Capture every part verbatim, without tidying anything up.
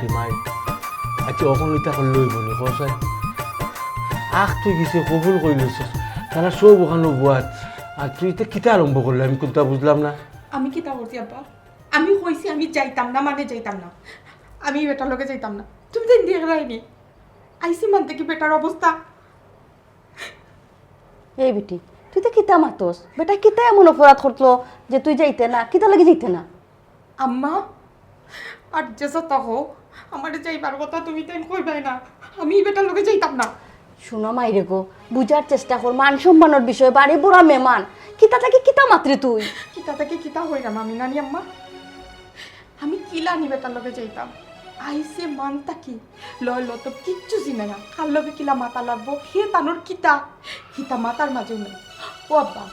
মাই, আচ্ছা, অখন ইতা করলে অইবো নি, কও চাই? আখ তুই কিসে কবুল করিলিছস, তারা সব অখানো বুয়াত। আর তুই ইতা কিতা আরম্ভ করলে, আমি কুনতা বুঝলাম না। আমি কিতা করছি আব্বা? আমি কইছি আমি যাইতাম না, মানে যাইতাম না। আমি ই বেটার লগে যাইতাম না। তুমি তো ইন্দি একলাই নি। আইছি মানতে কি বেটার অবস্থা? এই বেটি, তুই তো কিতা মাতস? বেটা কিতা এমন অপরাধ করলো যে তুই যাইতে না? কিতা লাগি যাইতে না? আম্মা, আর যে যত হোক, আমারে যাইবার কথা তুমি তাইন কইবায় না। আমি ই বেটার লগে যাইতাম না। শুনো মাইরে গো, বুঝার চেষ্টা কর, মান সম্মানর বিষয়, বাড়ি বুড়া মেহমান, কিতা থাকি কিতা মাতরে তুই? কিতা থাকি কিতা কইরাম আমি, নানি আম্মা? আমি কিলা নি বেটার লগে যাইতাম? আইছে মান থাকি, লয় লতব কিচ্ছু চিনে না, কার লগে কিলা মাতা লাগবো, হে তানোর কিতা, হিতা মাতার মাঝেও নাই। ও আব্বা,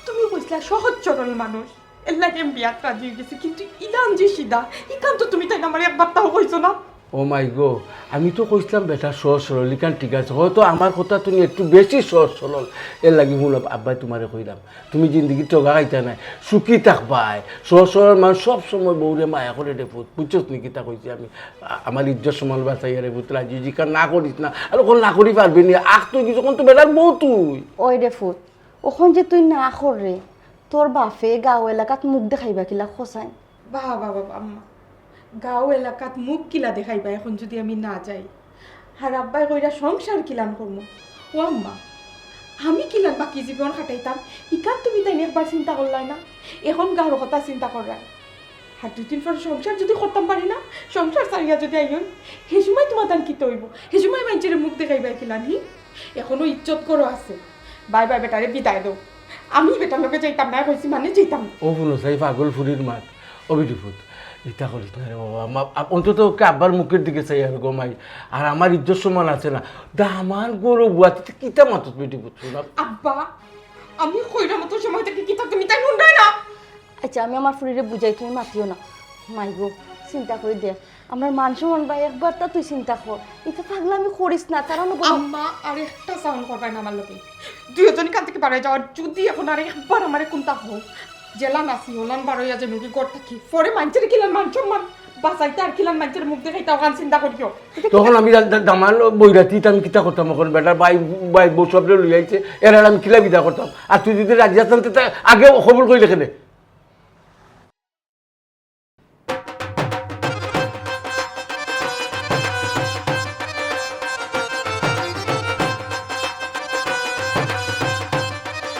তুমি কইছলা সহজ সরল মানুষ, এর লাগি আমি বিয়াত রাজি অই গেছি, কিন্তু ইলান যে সিধা, ইখান তো তুমি তাইন আমারে একবারতাও কইছো না। ও মাই গো, আমি তো কইছলাম বেটা সহজ সরল, ইখান ঠিক আছে, হয়তো আমার কথা তুমি একটু বেশি সহজ সরল, এর লাগি হুনো আব্বায় তুমারে কইলাম, তুমি জিন্দেগিত ঠগা খাইতা নায়, সুখী থাকবায়। সহজ সরল মানুষ সব সময় বউরে মায়া করে রে পুত, বুঝছস নি কিতা কইছি আমি? আ-, আমার ইজ্জত সম্মান বাঁচাইয়া রে পুত, রাজি ইখান না করিস না, আর অখন না করি পারবে নি, আখ তুই কিছু, অখন তো বেটার বউ তুই। ওই রে পুত, অখন যে তুই না কররে, তোর বাফে গাঁও এলাকাত মুখ দেখাইবা কিলা কও চাই? বাবা, বাবা, আম্মা, গাঁও এলাকাত মুখ কিলা দেখাইবা অখন যুদি আমি না যাই? আর আব্বায় কইরা সংসার কিলান করমু? ও আম্মা, আমি কিলান বাকি জীবন কাটাইতাম, ইখান তুমি তাইন একবার চিন্তা করলায় না? অখন গাঁওর কথা চিন্তা কররায়। আর দুই দিন পর সংসার যুদি করতাম পারি না, সংসার ছাড়িয়া যুদি আইন, হে সময় তুমার তান কিতা অইবো? হে সময় মাইনষরে মুখ দেখাইবায় কিলান, হি? অখনো ইজ্জত ঘরো আছে। বাই বাই, বেটারে বিদায় দেও। আমি বেটার লগে যাইতাম না, কইছি মানে যাইতাম না। ও হুনো চাই, পাগল ফুরির মাত। ও বেটি পুত, ইতা করিস না রে বাবা। মা-, আ-, অন্তত ওকে আব্বার মুখের দিকে চাই আর গো মাই। আর আমার ইজ্জত সম্মান আছে না। দামান গরু বুয়া, তুই কিতা মাতস বেটি পুত, হুন। আব্বা, আমি কইরাম অত সময় থাকি কিতা তুমি তাইন হুনরায় না? আচ্ছা, আমি আমার ফুরিরে বুঝাই, তুমি মাতিও না। মাই গো, চিন্তা করি দেখ, আমরার মান সম্মান বায়, একবারতা তুই চিন্তা কর। ইতা পাগলামি করিস না, তারা নু বলো। আম্মা, আর একটা sound করবায় না আমার লগে। দুইওজন ইখান থাকি বারই যাও, আর যুদি অখন আর একবার আমারে কুনতা কও, যেলান আছি অলান বারইয়া যাইমুগি ঘর থাকি। পরে মাইনষরে কিলান মান সম্মান বাঁচাইতা আর কিলান মাইনষরে মুখ দেখাইতা, অখান চিন্তা করিও। তখন আমি দা-, দা-, দামান বইরাতি, আমি কিতা করতাম অখন? বেটার বাই, বাই বউ সবরে লইয়া আইছে, এরারে আমি কিলা বিদায় করতাম? আর তুই যুদি রাজি আছস না, তে আগে কবুল করিলে কেনে?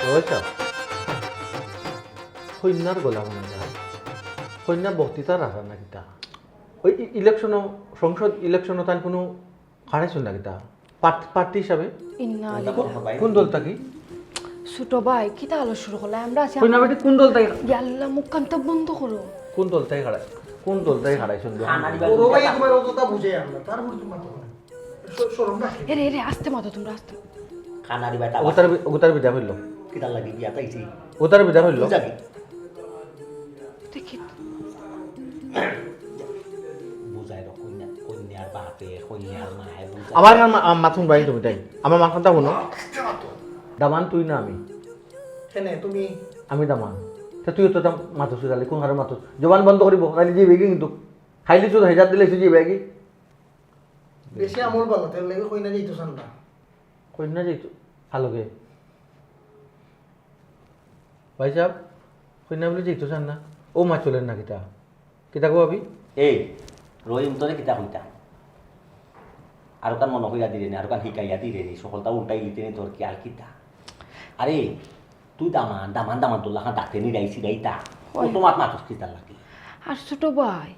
ও আচ্ছা, কইন্যার গলা মনে যায়। কইন্যা বক্তৃতা রাখা না কিতা? ওই ই-, ইলেকশনও, সংসদ ইলেকশনও তান কোনো খাড়াইছইন না কিতা? প্রার্থ-, প্রার্থী হিসাবে? ইন্না আল্লাহ। কোন দল থাকি? ছোট ভাই, কিতা আলো শুরু করলা? আমরা আছি। কইন্যা বেটি কোন দল থাকি? ইয়া আল্লাহ, মুখ কান্তা বন্ধ করো। কোন দল থাকি খাড়াই-, কোন দল থাকি খাড়াইছইন? বড় ভাই তোমার অতটা বুঝে আমরা, তারপরে তুমি মাতো না। শ-, শরম রাখে। এরে, এরে, আস্তে মাতো তুমরা, আস্তে। কানারি বেটা। ওতার বি-, ওতার বিদায় হইল। কিতার লাগি বিয়াত আইছি? ওতার বিদায় হইল। তুই যাবি? দেখি। বুঝাই রো কইন্যা, কইন্যার বাপে, কইন্যার মায়ে বুঝাই। আমার কান মা-, আম-, মাথুন ভাই তুমি তাই। আমার মাথুনটা হুনো। দামান তুই না আমি। কেনে তুমি? আমি দামান। তে তুইও তো দাম-, মাথুস তাইলে, কোন হারে মাথুস? জবান বন্ধ করিব, নাইলে জিবে কি কিন্তু? খাইলি শুধু হেজাত দিলে শুধু জিবে কি? বেশি আমল বালা, তার লাগি কইন্যা যাইতো চান না। কইন্যা যাইতো, ভালো গে। ভাই সাহেব, কইন্যা বলে যাইতো চান না। ও মা চলেন না কিতা? কিতা কো ভাবি? এই, রহিম তোরে কিতা কইতা? আরোকান মনো কইয়া দিরে নি, আরোকান হিকাইয়া দিরে নি, সকলতা উল্টাই দিতে নি তোর কি আর কিতা? আরে, তুই দামান, দামান, দামান তোর লাখান ডাকতে নি রাইছি রাইতা। ও ওই। তোমার মাথা কিতা লাগে? আর ছোট ভাই,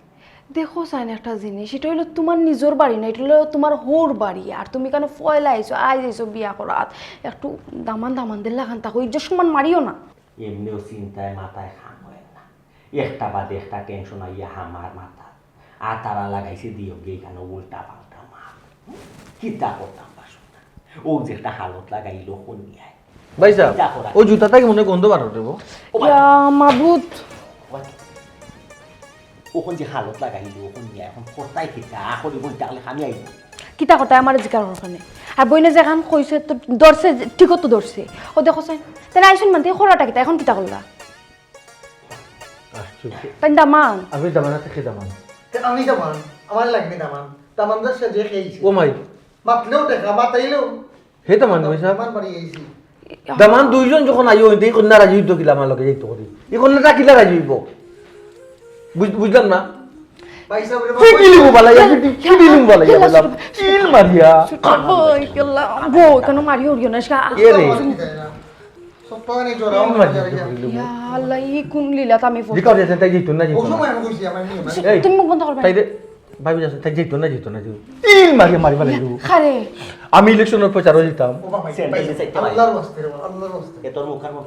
দেখো চাইন একটা জিনিস, ইটা অইলো তুমার নিজর বাড়ি না, ইটা অইলো তুমার হউর বাড়ি। আর তুমি কেনে পয়লা আইছো, আইজ আইছো বিয়া করাত, একটু দামান দামানদের লাখান থাকো, ইজ্জত সম্মান মারিও না। এমনেও চিন্তায় মাথায় কাম অয় না, একটা বাদে একটা টেনশন আইয়া হামার মাথাত। আর তারা লাগাইছে দিও গিয়া ইখানো উল্টা পাল্টা মাত। কিতা করতাম বাসু না? ও যে একটা হালত লাগাইলো কইন্যায়। ভাই সাহেব, কিতা করা? ওই জুতা থাকি মনে হয় গন্ধ বার হতে। ও ভাই। ইয়া মাবুদ। ও ভাই। অখন যে হালত লাগাইলো, অখন নিয়া অখন করতায় কিতা? করি বইতা হলে খামি আইব। কিতা কথা আমারে জিকার করো কেনে? আর বইনে যেখান কইছে তো ধরছে, ঠিকও তো ধরছে। ও দেখো চাইন, তাইন আইছইন মানতে খোড়াটা কিতা? অখন কিতা করলা? আশ্চর্য। তাইন দামান। আমি দামান, আর কে দামান? তে আমি দামান। আমার লাগেনি দামান। দামান তো সে যে খেয়েছে। ও মাই। মাতলেও দেখা, মাতাইলেও। হে দামান ভাই সাহেব। দামান বাড়ি আইছি। দামান দুইজন যখন আইও, এই কন্যা রাজি হইতো কিলা আমার লগে যাইতো করি? এই কন্যাটা কিলা রাজি হইব? বুঝ-, বুঝলাম না। ভাই সাহেব রে, তুই কি লিমু বালাইয়া, তুই কি লিমু বালাইয়া বললাম? চিল মারিয়া। বই, কেলা, বই, কেন মারি উড়িও না, এসকা। এ রে। সব পাওয়া নেই, জোড়া চিল মারিয়া। ইয়া আল্লাহ, ই কোন লীলা আমি পড়ছি? জিকাও যে তাই যাইতো না, যাইতো ও না। সময় আমি কইছি, আমার নিয়ম আছে। এই, তুমি মুখ বন্ধ করবে। তাই রে, ভাবি যাচ্ছে, তাই যাইতো না, যাইতো না, যাইতো। তিন মারিয়া মারি ফালাই দিব। খারে। আমি ইলেকশনের প্রচারও দিতাম। ও বাবা, স্যান্ডেল দিয়ে চাইতে পারি। আল্লাহর ওয়াস্তে রে বাবা, আল্লাহর ওয়াস্তে। এ তোর মুখ আর মুখ।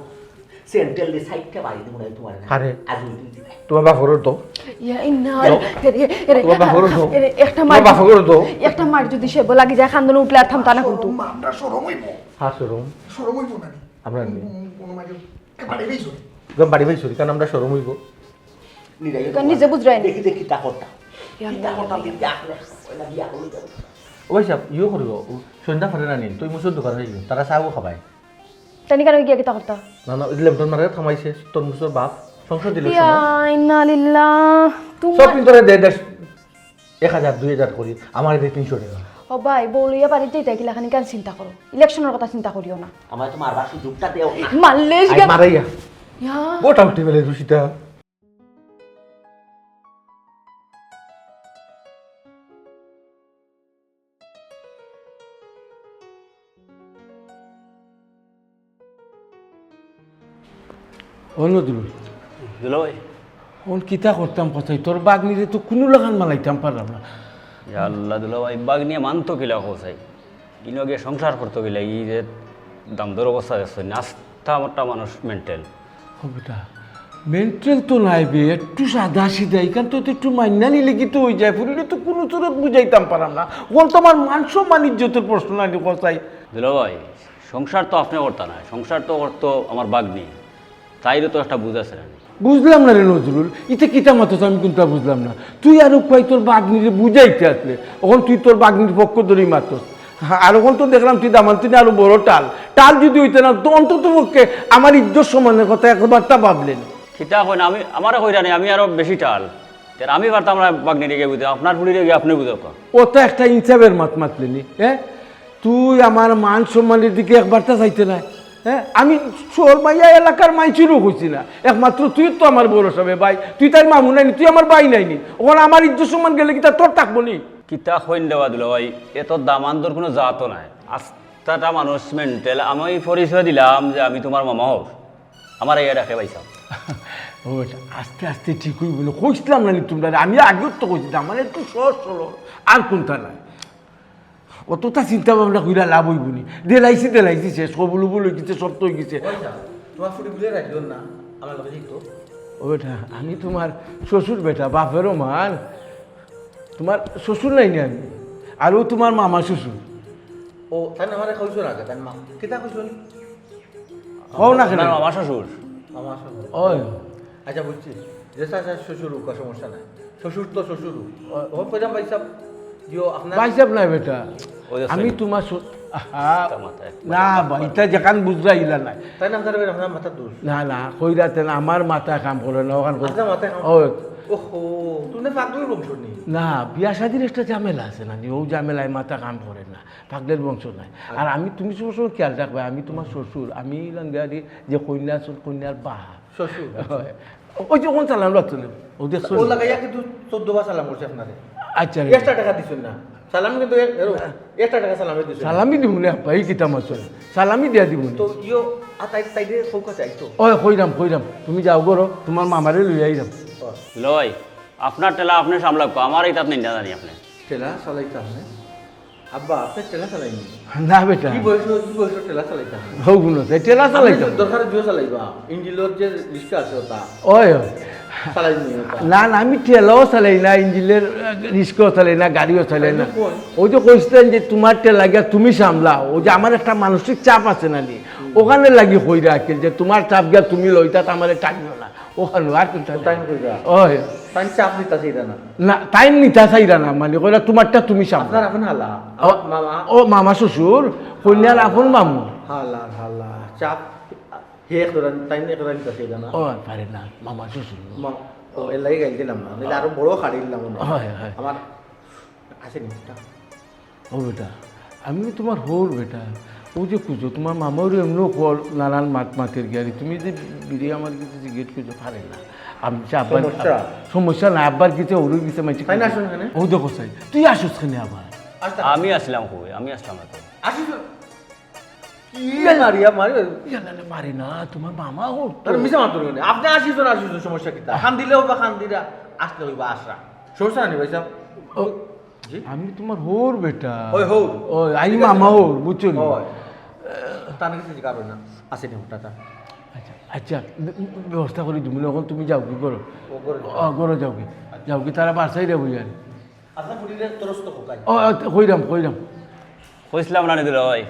স্যান্ডেল দিয়ে সাইডটা বাড়ি দিব না তোমার না। খারে। আজ ওই দিন দিবে। তোমার বাপ ঘরের তো। ইয়া, ইন্না, যাও। এরে, এরে, তোমার বাপ ঘরের তো। এরে, একটা তোমার মার, বাপ ঘরের তো। একটা মার যদি সে লাগি যায়, খান্দন উঠলে আর থামতা না কিন্তু। আমরা শরম হইব। হ্যাঁ, শরম। শরম হইব না নি? আমরা নি। হুম, কোনো মাঝে বাড়ি ভাই সরি। বাড়ি ভাই সরি, কারণ আমরা শরম হইব। নিরাই কারণ নিজে বুঝরায় নি। দেখি, দেখি, তা করতা। ইয়া আল্লাহ। তা করতা, বিয়া করে, ওই না বিয়া করে যাবো। ও ভাই সাহেব, ইয়ে করিব, ও সন্ধ্যা ফরে না নি, তুই মুসুর দোকান হয়ে গেল, তারা চাও খাবায়। তানি কারো গিয়া কিতা করতা? না, না, ওই লেমটন মারে থামাইছে, তোর মুসুর বাপ, সংসার দিল ইয়া, শোনো। ইন্না লিল্লাহ। তোমার সব কিন্তু রে দে, দে, এক হাজার, দুই হাজার করি, আমার দে তিনশো টাকা। ও ভাই, বউ লইয়া বাড়িতে তাই কিলা খানি কান চিন্তা করো, ইলেকশনের কথা চিন্তা করিও না। আমার তো মারবার সুযোগটা দেও না। মারলে আই গা- মারাইয়া। ইয়া। গোটা উঠে বেলে রুশিতা। ও নজরুল। দুলাভাই। অন কিতা করতাম কছাই, তোর বাগনিরে তো কুনু লাখান মানাইতাম পারলাম না। ইয়া আল্লাহ দুলাভাই, বাগনিয়ে মানতো কিলা কছাই? ইনো গিয়া সংসার করতো কিলা, ই যে দামদর অবস্থা দেখছো, নাস্তা মোটা মানুষ মেন্টাল। ও বেটা, মেন্টাল তো নাই বে, একটু সাদা সিধা, ইখান তো একটু মাইন্না নিলে কি তো হয়ে যায়, ফুরিলে তো কুনু চুরত বুঝাইতাম পারাম না। অখন তো আমার মান সম্মান ইজ্জতর প্রশ্ন নাই রে কছাই। দুলাভাই, সংসার তো আপনে করতা না, সংসার তো করতো আমার বাগনি, তাইরও তো একটা বুঝ আছে না। বুঝলাম না রে নজরুল, ইতে কিতা মাতস আমি কুনটা বুঝলাম না। তুই আরো কই তোর বাগনিরে বুঝাইতে আসলে, অখন তুই তোর বাগনির পক্ষ ধরেই মাতস। আর অখন তো দেখলাম তুই দামান তুই আরো বড় টাল। টাল যদি হইতে না, তো অন্তত পক্ষে আমার ইজ্জত সম্মানের কথা একবারটা ভাবলেন। কিতা কই না, আমি, আমারে কইরা নি, আমি আরো বেশি টাল। তে আমি পারতাম না বাগনিরে গিয়া বুঝাই, আপনার ফুরিরে গিয়া আপনে বুঝাউক্কা। অত একটা ইনসাফের মাত মাতলে নি, হ্যাঁ? তুই আমার মান সম্মানের দিকে একবারটা চাইতে না, হ্যাঁ? আমি শহর মাইয়া এলাকার মাইনষেরেও কইছি না, একমাত্র তুই তো আমার বড় সবে ভাই, তুই তাইর মামু নাইনি, তুই আমার ভাই নাইনি, অখন আমার ইজ্জত সম্মান গেলে কিতা তোর থাকবো নি? কিতা কইন রে বা দুলাভাই, এত দামান্দর কুনু জাতও নাই, আস্তাটা মানুষ মেন্টাল। আমি পরিচয় দিলাম যে আমি তোমার মামা হউর, আমারে ইয়া ডাকে ভাইসাব। ও বেটা, আস্তে আস্তে ঠিক হইব না, কইছিলাম না নি তোমরা, আমি আগেও তো কইছি, দামান একটু সহজ সরল, আর কুনটা নাই। অতটা চিন্তা ভাবনা কইরা লাভ হইব নি? দেলাইছি, দেলাইছি, শেষ, কবুল উবুল হয়ে গেছে, সব তো হয়ে গেছে। ওই যা, তোমার ফুটি ভুলে রাখিও না, আমার লগে যাইতো। ও বেটা, আমি তোমার শ্বশুর বেটা, বাপেরও মান। তোমার শ্বশুর নাই নি আমি? আর ও তোমার মামা শ্বশুর। ও, তাই না আমারে কইছো না আগে, তাই মা। কিতা কইছো নি? কও না কেন? আপনার মামা শ্বশুর। মামা শ্বশুর। ওই। আচ্ছা, বুঝছি। যে চাচা শ্বশুর হোক, সমস্যা নাই। শ্বশুর তো শ্বশুর হোক। ও। ও, কইলাম ভাইসাব, জিও, আপনার ভাইসাব নাই বেটা। ওই যে আমি সৈনিক। তোমার শ্বশুর, আহা। তা মাথায় না, ভাই, ইতা যেখান বুঝরা ইলা নাই। তাই না, আপনার বেটা, আপনার মাথার দোষ। না, না, কইরা তেন আমার মাথা কাম করে না, অখান কই-, আপনার মাথায় কাম ও। ওহো, তুমি না পাগলের বংশ নি? না, বিয়া শাদির একটা ঝামেলা আছে না নি, ও ঝামেলায় মাথা কাম করে না। পাগলের বংশ নাই। আর আমি, তুমি সবসময় খেয়াল রাখবে, আমি তোমার শ্বশুর, আমি ইলাম গিয়া যে কইন্যা আছইন, কইন্যার বাপ। শ্বশুর। হয়। ওই যে অখন সালাম রাখছিল, ও দেখছো ও নি? লাগাইয়া কিন্তু চোদ্দ বার সালাম করছে আপনারে। আচ্ছা রে। এক্সট্রা টাকা দিছইন না। সালাম কিন্তু এ-, এরো, এক্সট্রা টাকা সালামে দিছইন। সালামি দিমু নে আব্বা, এই কিতা মাতছইন? সালামি দিয়া দিমু নে। তো ইয়ো, আ, তাই, তাইরে কউক্কা চাই তো। ওই, কইরাম, কইরাম। তুমি যাও ঘরো, তোমার মামারে লইয়া আইরাম। লয়, আপনার ঠেলা আপনে সামলাউক্কা, আমার ইতাত নাই না জানি আপনে। ঠেলা চালাইতাম না। আব্বা, আপনে ঠেলা চালাইনি? না বেটা। কি বয়সো, কি বয়সো ঠেলা চালাইতাম? হউ গুণ আছে, ঠেলা চালাইতাম। আপনে দরকারে জুয়ো চালাইবা, ইঞ্জিলর যে রিক্সা আছে ওটা। ওই, ওই। চালাইনি ওটা। না, না, আমি ঠেলাও চালাই না, ইঞ্জিলের, আহ, রিক্সাও চালাই না, গাড়িও চালাই না। তাইলে কই? ওই যে কইছিলেন যে তোমার ঠেলা গিয়া তুমি সামলাও, ওই যে আমার একটা মানসিক চাপ আছে না নি? হুম। ওখানে লাগি কইরা আকিল যে তোমার চাপ গিয়া তুমি লইতা, আমারে টানিও না। ওখানে আর কোনটা তাই নাই। কইরা? ওই। তাই চাপ নিতা চাইরা না? না, তাই নিতা চাইরা না, মানে, কইরা, "তোমারটা তুমি সামলাও।" আপনার আপন হালা? ও, আমার মামা? ও, মামা শ্বশুর, কইন্যার আপন মামু। হালা, হালা। চাপ, হে একরা, তাই একরা নিতা চাইরা না? ও, পারে না, মামা শ্বশুর। মা-, ও, এর লাগি গাইল দিলাম না, নাইলে আরো বড় খাড়ি দিলাম না। হয়, হয়। আমার আছে নি বেটা? ও বেটা, আমি তো তুমার হউর বেটা। অউ যে খুঁজো, তুমার মামাও এমনেও কল নানান মাত মাতের গিয়ারি। তুমি যে বিড়ি আমার কাছে সিগারেট খুঁজো, পারে না। আমি যে আব্বার সমস্যা? সমস্যা না, আব্বার গেছে, হউরর গেছে মাইছে। তাই না, আসুন এখানে। ও দেখো সাই, তুই আসুস কেনে আবার? আচ্ছা। আমি আসলাম কই? আমি আসলাম না তো। আসিস না। কি মারিয়া মারি? ইয়া না, না, মারি না, তুমার মামা হউর তো। আরে মিছা মাত করবেন না। আপনি আসিস না, আসিস না, সমস্যা কিতা? খান দিলেও বা খান দিরা, আসলে অইবা আশরা। সমস্যা নাই ভাই সাহেব। ও, জি? আমি তুমার হউর বেটা। ওই হউর। ওই, আমি মামা হউর, বুঝছো নি? ওই। তার কাছে জিজ্ঞাসা করবেন না। আছে নি টাকা? আচ্ছা, আচ্ছা, বে-, ব্যবস্থা করি দিমু নে, অখন তুমি যাওগি, ঘরো। ও, ঘরো যাও। ও, ঘরো যাওগি। যাওগি, তারা বাসায় রে বইয়ার। আচ্ছা, ফুটিলে তরস তো কোথায়? ও, ও, কইরাম, কইরাম। কইছিলাম না নি দুলাভাই?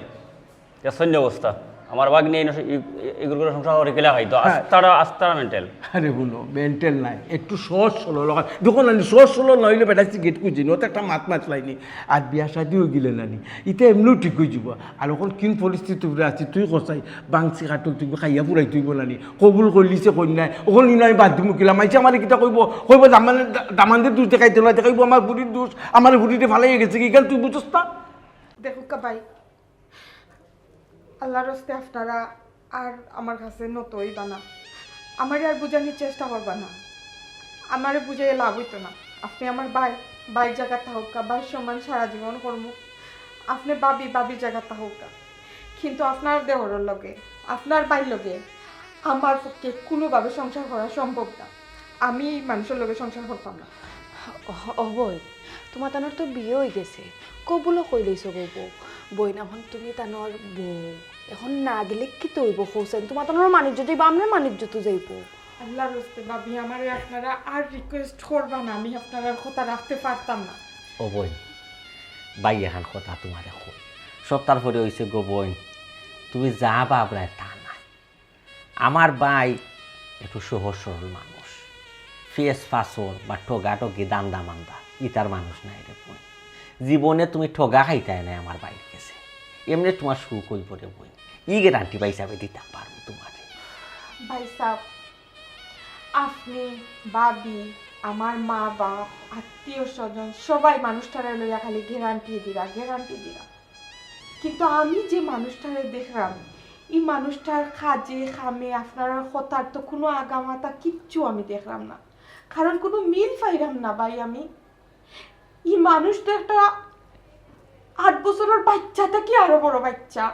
দেখছইন নি অবস্থা? আমার ভাগ্নি এই নস-, ই-, ই-, ইগুর সংসার করি কিলা খাইতো? হ্যাঁ। আস্তারা, আস্তারা মেন্টাল। আরে হুনো, মেন্টাল নায়, একটু সহজ সরল অইলে, দেখো না, সহজ সরল না অইলে বেটা সিগারেট খুঁজে নি, অত একটা মাত মাতলাইনি। আর বিয়া শাদি অইগেলে না নি, ইতা এমনেও ঠিক অইযিবো। আর অখন কিন পরিস্থিতির উপরে আছি, তুই কছাই, বাংসি কাটল তুই খাইয়া ফুরাইতে অইবো না নি, কবুল করলিছে কইন্যায়, অখন ইনো আমি বাদ দিমু কিলা, মাইনষে আমারে কিতা কইবো, কইবো দামান-, দামান্দে দুষ দেখাইতো না, দেখাইবো আমার ফুরির দুষ, আমার ফুরিরে ফালাইয়া গেছে কি, ইখান তুই বুঝস না? দেখো কা ভাই, আল্লাহর রাস্তে আপনারা আর আমার কাছে নত অইবা না, আমারে আর বুঝানির চেষ্টা করবা না, আমারে বুঝাইয়া লাভ অইতো না। আপনে আমার ভাই, ভাইর জাগাত থাকউক্কা, ভাইর সম্মান সারা জীবন করমু। আপনে ভাবি, ভাবির জাগাত থাকউক্কা, কিন্তু আপনার দেওরর লগে, আপনার ভাইর লগে আমার পক্ষে কুনুভাবে সংসার করা সম্ভব না। আমি ই মানুষর লগে সংসার করতাম না। ও, ও বইন, তুমার তানর তো বিয়া অইগেছে, কবুলও কইলাইছো গো বউ। বইন, অখন তুমি তানর বউ, অখন না গেলে কিতা অইবো কওছাইন? তুমার তানর মান ইজ্জত যাইবো, আমরার মান ইজ্জত যাইবো। আল্লাহর রাস্তে ভাবি, আমারে আপনারা আর রিকোয়েস্ট করবা না, আমি আপনারার কথা রাখতে পারতাম না। ও বইন, ভাই এখান কথা তুমারে কই, সব তারপরে অইছে গো বইন, তুমি যা ভাবরায় তা নায়। আমার ভাই একটু সহজ সরল মানুষ, ফেস ফাসর বা ঠগাঠগি ধান্দা মান্দা ইতার মানুষ নায় রে বইন। জীবনে তুমি ঠগা খাইতায় নায় আমার ভাইর গেছে, এমনে তুমার সুখ অইবো রে বইন, ই গ্যারান্টি ভাই হিসাবে দিতাম পারমু তুমারে। ভাই সাব, আপনে, ভাবি, আমার মা বাপ, আত্মীয় স্বজন সবাই মানুষটারে লইয়া খালি গ্যারান্টি দিরা, গ্যারান্টি দিরা। কিন্তু আমি যে মানুষটারে দেখরাম, ই মানুষটার কাজে কামে আপনারার কথার তো কুনু আগামাতা কিচ্ছু আমি দেখরাম না, কারণ কুনু মিল পাইরাম না ভাই আমি। ই মানুষ তো একটা আট বছরর বাইচ্চা থাকি আরো বড় বাইচ্চা।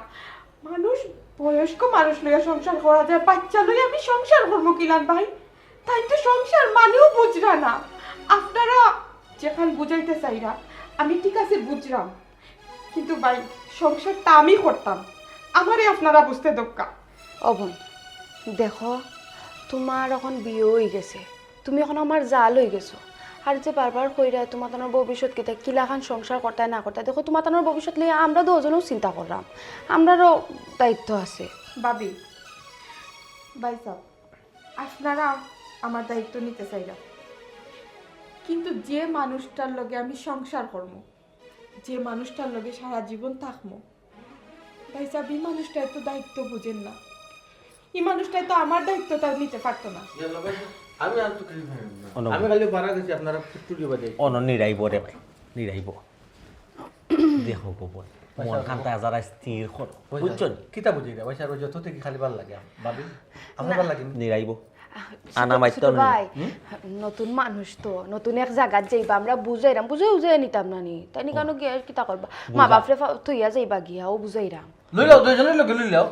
মানুষ, বয়স্ক মানুষ লইয়া সংসার করা যায়, বাইচ্চা লইয়া আমি সংসার করমু কিলান ভাই? তাইন তো সংসার মানেও বুঝরা না। আপনারা যেখান বুঝাইতে চাইরা, আমি ঠিক আছে বুঝরাম, কিন্তু ভাই, সংসারটা আমি করতাম, আমারে আপনারা বুঝতে দেউক্কা। ও বইন, দেখো, তুমার অখন বিয়া অইগেছে, তুমি অখন আমার জাল অইগেছো। আর যে বারবার কইরায় তুমার তানর ভবিষ্যৎ কিতা, কিলাখান সংসার করতায় না করতায়, দেখো, তুমার তানর ভবিষ্যৎ লইয়া আমরা দুইজনেও চিন্তা কররাম, আমরারও দায়িত্ব আছে। ভাবি, ভাই সাব, আপনারা আমার দায়িত্ব নিতে চাইরা, কিন্তু যে মানুষটার লগে আমি সংসার করমু, যে মানুষটার লগে সারা জীবন থাকমু, ভাই সাব, ই মানুষটায় তো দায়িত্ব বুঝের না। ই মানুষটায় তো আমার দায়িত্বটা নিতে পারতো না। আমি আর তো কিছু জানি না। অনবরত। আমি খালি পারা গেছি, আপনারা ফুটুরি বাজাই। অন নিরাইবো রে ভাই, নিরাইবো। দেখো গো বইন, মন খানতা যারা স্থির করো, বুঝছো নি? কিতা বুঝি রে ভাই সাব, যত থেকে খালি ভালা লাগে, ভাবি, আমার না। ভালা লাগে নি? নিরাইবো। আনা মাইতো ছোট না। ভাই, হুম? নতুন মানুষ তো, নতুন এক জাগাত যাইবা, আমরা বুঝাইরাম, বুঝাই উজাই নিতাম না নি। তাইন কেনে গিয়া কিতা করবা? বুঝা। মা বাপরে ফা-, থইয়া যাইবা গিয়া, অউ বুঝাইরাম। লই লও, দুইজনর লগে লই লও।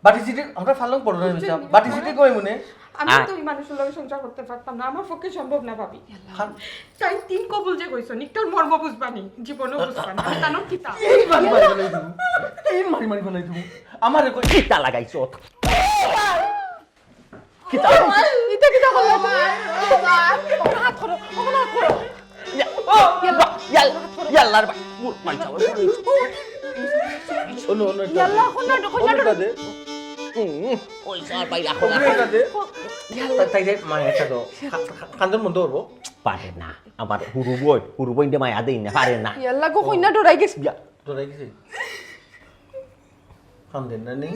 বাটি সিটি, আমরা ফালং পড়ো না, বুঝছেন? বাটি সিটি কই মনে? আমি আ- তো ই মানুষর লগে সংসার করতে পারতাম না, আমার পক্ষে সম্ভব না, ভাবি। খান- তাইন তিন কবুল যে কইছইন, একটার মর্ম বুঝবা নি, জীবনেও বুঝবা না। তানর কিতা? এই মারি মারি ফালাই দিমু। এই মারি মারি ফালাই দিমু। আমারে কই কিতা লাগাইছো? কিতা? ইতা কিতা করলা তুমি? অখন আত করো, অখন আত করো। ইয়া, ও, ইয়াল্লা, ইয়াল-, ইয়াল্লা রে ভাই, মুর মাইর খাবো। অনো, অনো, এটা ইয়াল্লা, দে। অখন না, অখন না, অনো, এটা দে। হুম, ওই স্যার ভাই, রাখো, ওই, রাখো। এটা দে। ইয়াল্লা। তাই, তাই, তাই, মায়া একটা দাও। খা-, খা-, খান্দন বন্ধ করবো। পারে না, আমার হুরু বইন, হুরু বইন দে মায়া দেই না, পারে না। ইয়াল্লা গো, কইনা ডরাই গেছে। ইয়া, ডরাই গেছে। কান্দেন না নি?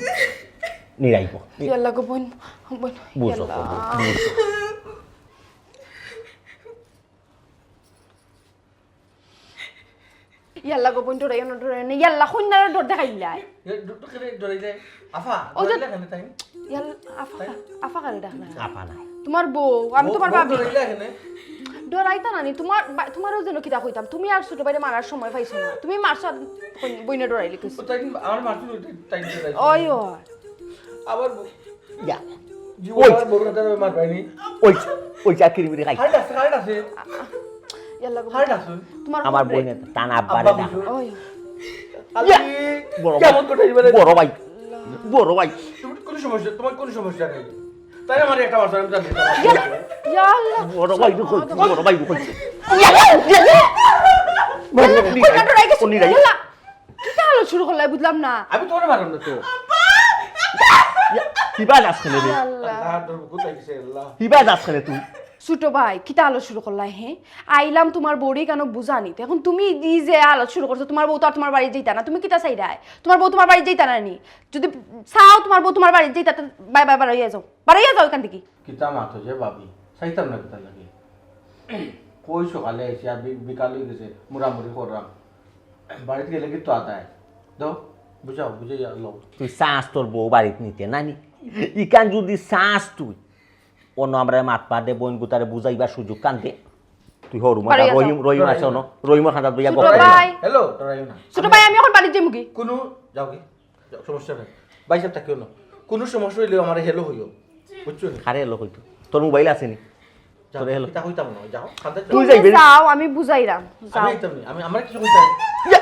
নিরাইবো। ইয়াল্লা গো বইন, বইন, বুঝো, ইয়াল্লা। বুঝো। ইয়াল্লা গো বইন, ডরাইও না, ডরাইও না। ইয়াল্লা, কইন্যারে ডর দেখাইলাই। এ, ডর তো কেনে ডরাই যায়? আফা, ওই যে ডরাইলা কেনে তাই? ইয়াল্লা, আফা, তাই? আফা কারে ডাকলা? আফা নাই। তোমার বউ, আমি বউ, তোমার বউ ভাবি। ডরাইলা কেনে? ডরাইতা নানি, তোমার বা-, তোমারও যেন কিতা কইতাম, তুমি আর ছোট ভাইরে মারার সময় পাইছো না। তুমি মারছো আর কই-, বইনে ডরাইলে কিছু। ও তাই আমার মারছো, তাই, তাই ডরাইছে। ওই, ওই। আবার বউ। ইয়া। জীবন ওই। আর বউর কাছে মার পাইনি। ওই, ওই চা কিরি মিরি খাই। হার্ট আছে, হার্ট আছে। ইয়াল্লা গো। হার্ট আছে। তোমার আমার বউরে। বইনে টান আব্বারে আব্বা না। বুঝো। ওই। আল্লাহ, ইয়া। বড় কেমন ভাই। করে এবারে? বড় ভাই। বড় ভাই। তুমি কোনো সমস্যা, তোমার কোনো সমস্যা নেই। তাই আমার একটা মারছো, আমি জানি না। ইয়া, ইয়া আল্লাহ। বড় ভাই কই, বড় ভাই কই। ইয়া, ইয়া, ইয়া। বড় ভাই। কই কাটো রাখে? উনি রাখে। ইয়াল্লা। কিতা হালত শুরু করলাই বুঝলাম না। আমি তোমারে মারলাম না তো। ইয়া, কিবা যাস কেনে রে? আল্লাহ। আল্লাহ, তোর বুকুত লাগিছে, আল্লাহ। কিবা যাস কেনে তুই? ছোট ভাই, কিতা হালত শুরু করলাই, হে? আইলাম তোমার বউরে কেন বুঝানিতে। এখন তুমি ই যে হালত শুরু করছো, তোমার বউ তো আর তোমার বাড়ি যাইতা না। তুমি কিতা চাইরায়? তোমার বউ তোমার বাড়ি যাইতা না নি? যদি চাও তোমার বউ তোমার বাড়ি যাইতা, তো বাই বাই বারইয়া যাও। বারইয়া যাও এখান থাকি। কিতা মাতো যে ভাবি? চাইতাম না কিতা লাগে। কই সকালে আইছি, আর বি-, বিকাল অই গেছে, মুড়ামুড়ি করলাম। বাড়িত গেলে কিন্তু আদায়। দাও, বুঝাও, বুঝাইয়া লও। তুই চাস তোর বউ বাড়িত নিতে, না নি? ইখান যদি চাস তুই, অনো আমরারে মাতবার দে, বইন গুতারে বুঝাইবার সুযোগ খান দে। তুই হরু মাতা, বাড়ি আছো। রহিম, রহিম আছে অনো, রহিমর খান্দাত বইয়া ছোট গপ করে। ভাই। হ্যালো, ডরাইও না। ছোট ভাই, আমি এখন বাড়িত যাইমুগি। কোনো, যাওগি। যাও, সমস্যা নাই। ভাই সাহেব, থাকিও না। কোনো সমস্যা অইলেও আমারে হ্যালো কইও। বুঝছো নি? কারে হ্যালো কইতো? তোর মোবাইল আছে নি? যাও, তোরে হ্যালো। কিতা কইতাম না, যাও। খান্দাত যাও। তুই যাইবে নি? যাও, আমি বুঝাইরাম। আমি যাও। যাইতাম নি। আমি, আমার কিছু কইতাম। ইয়া!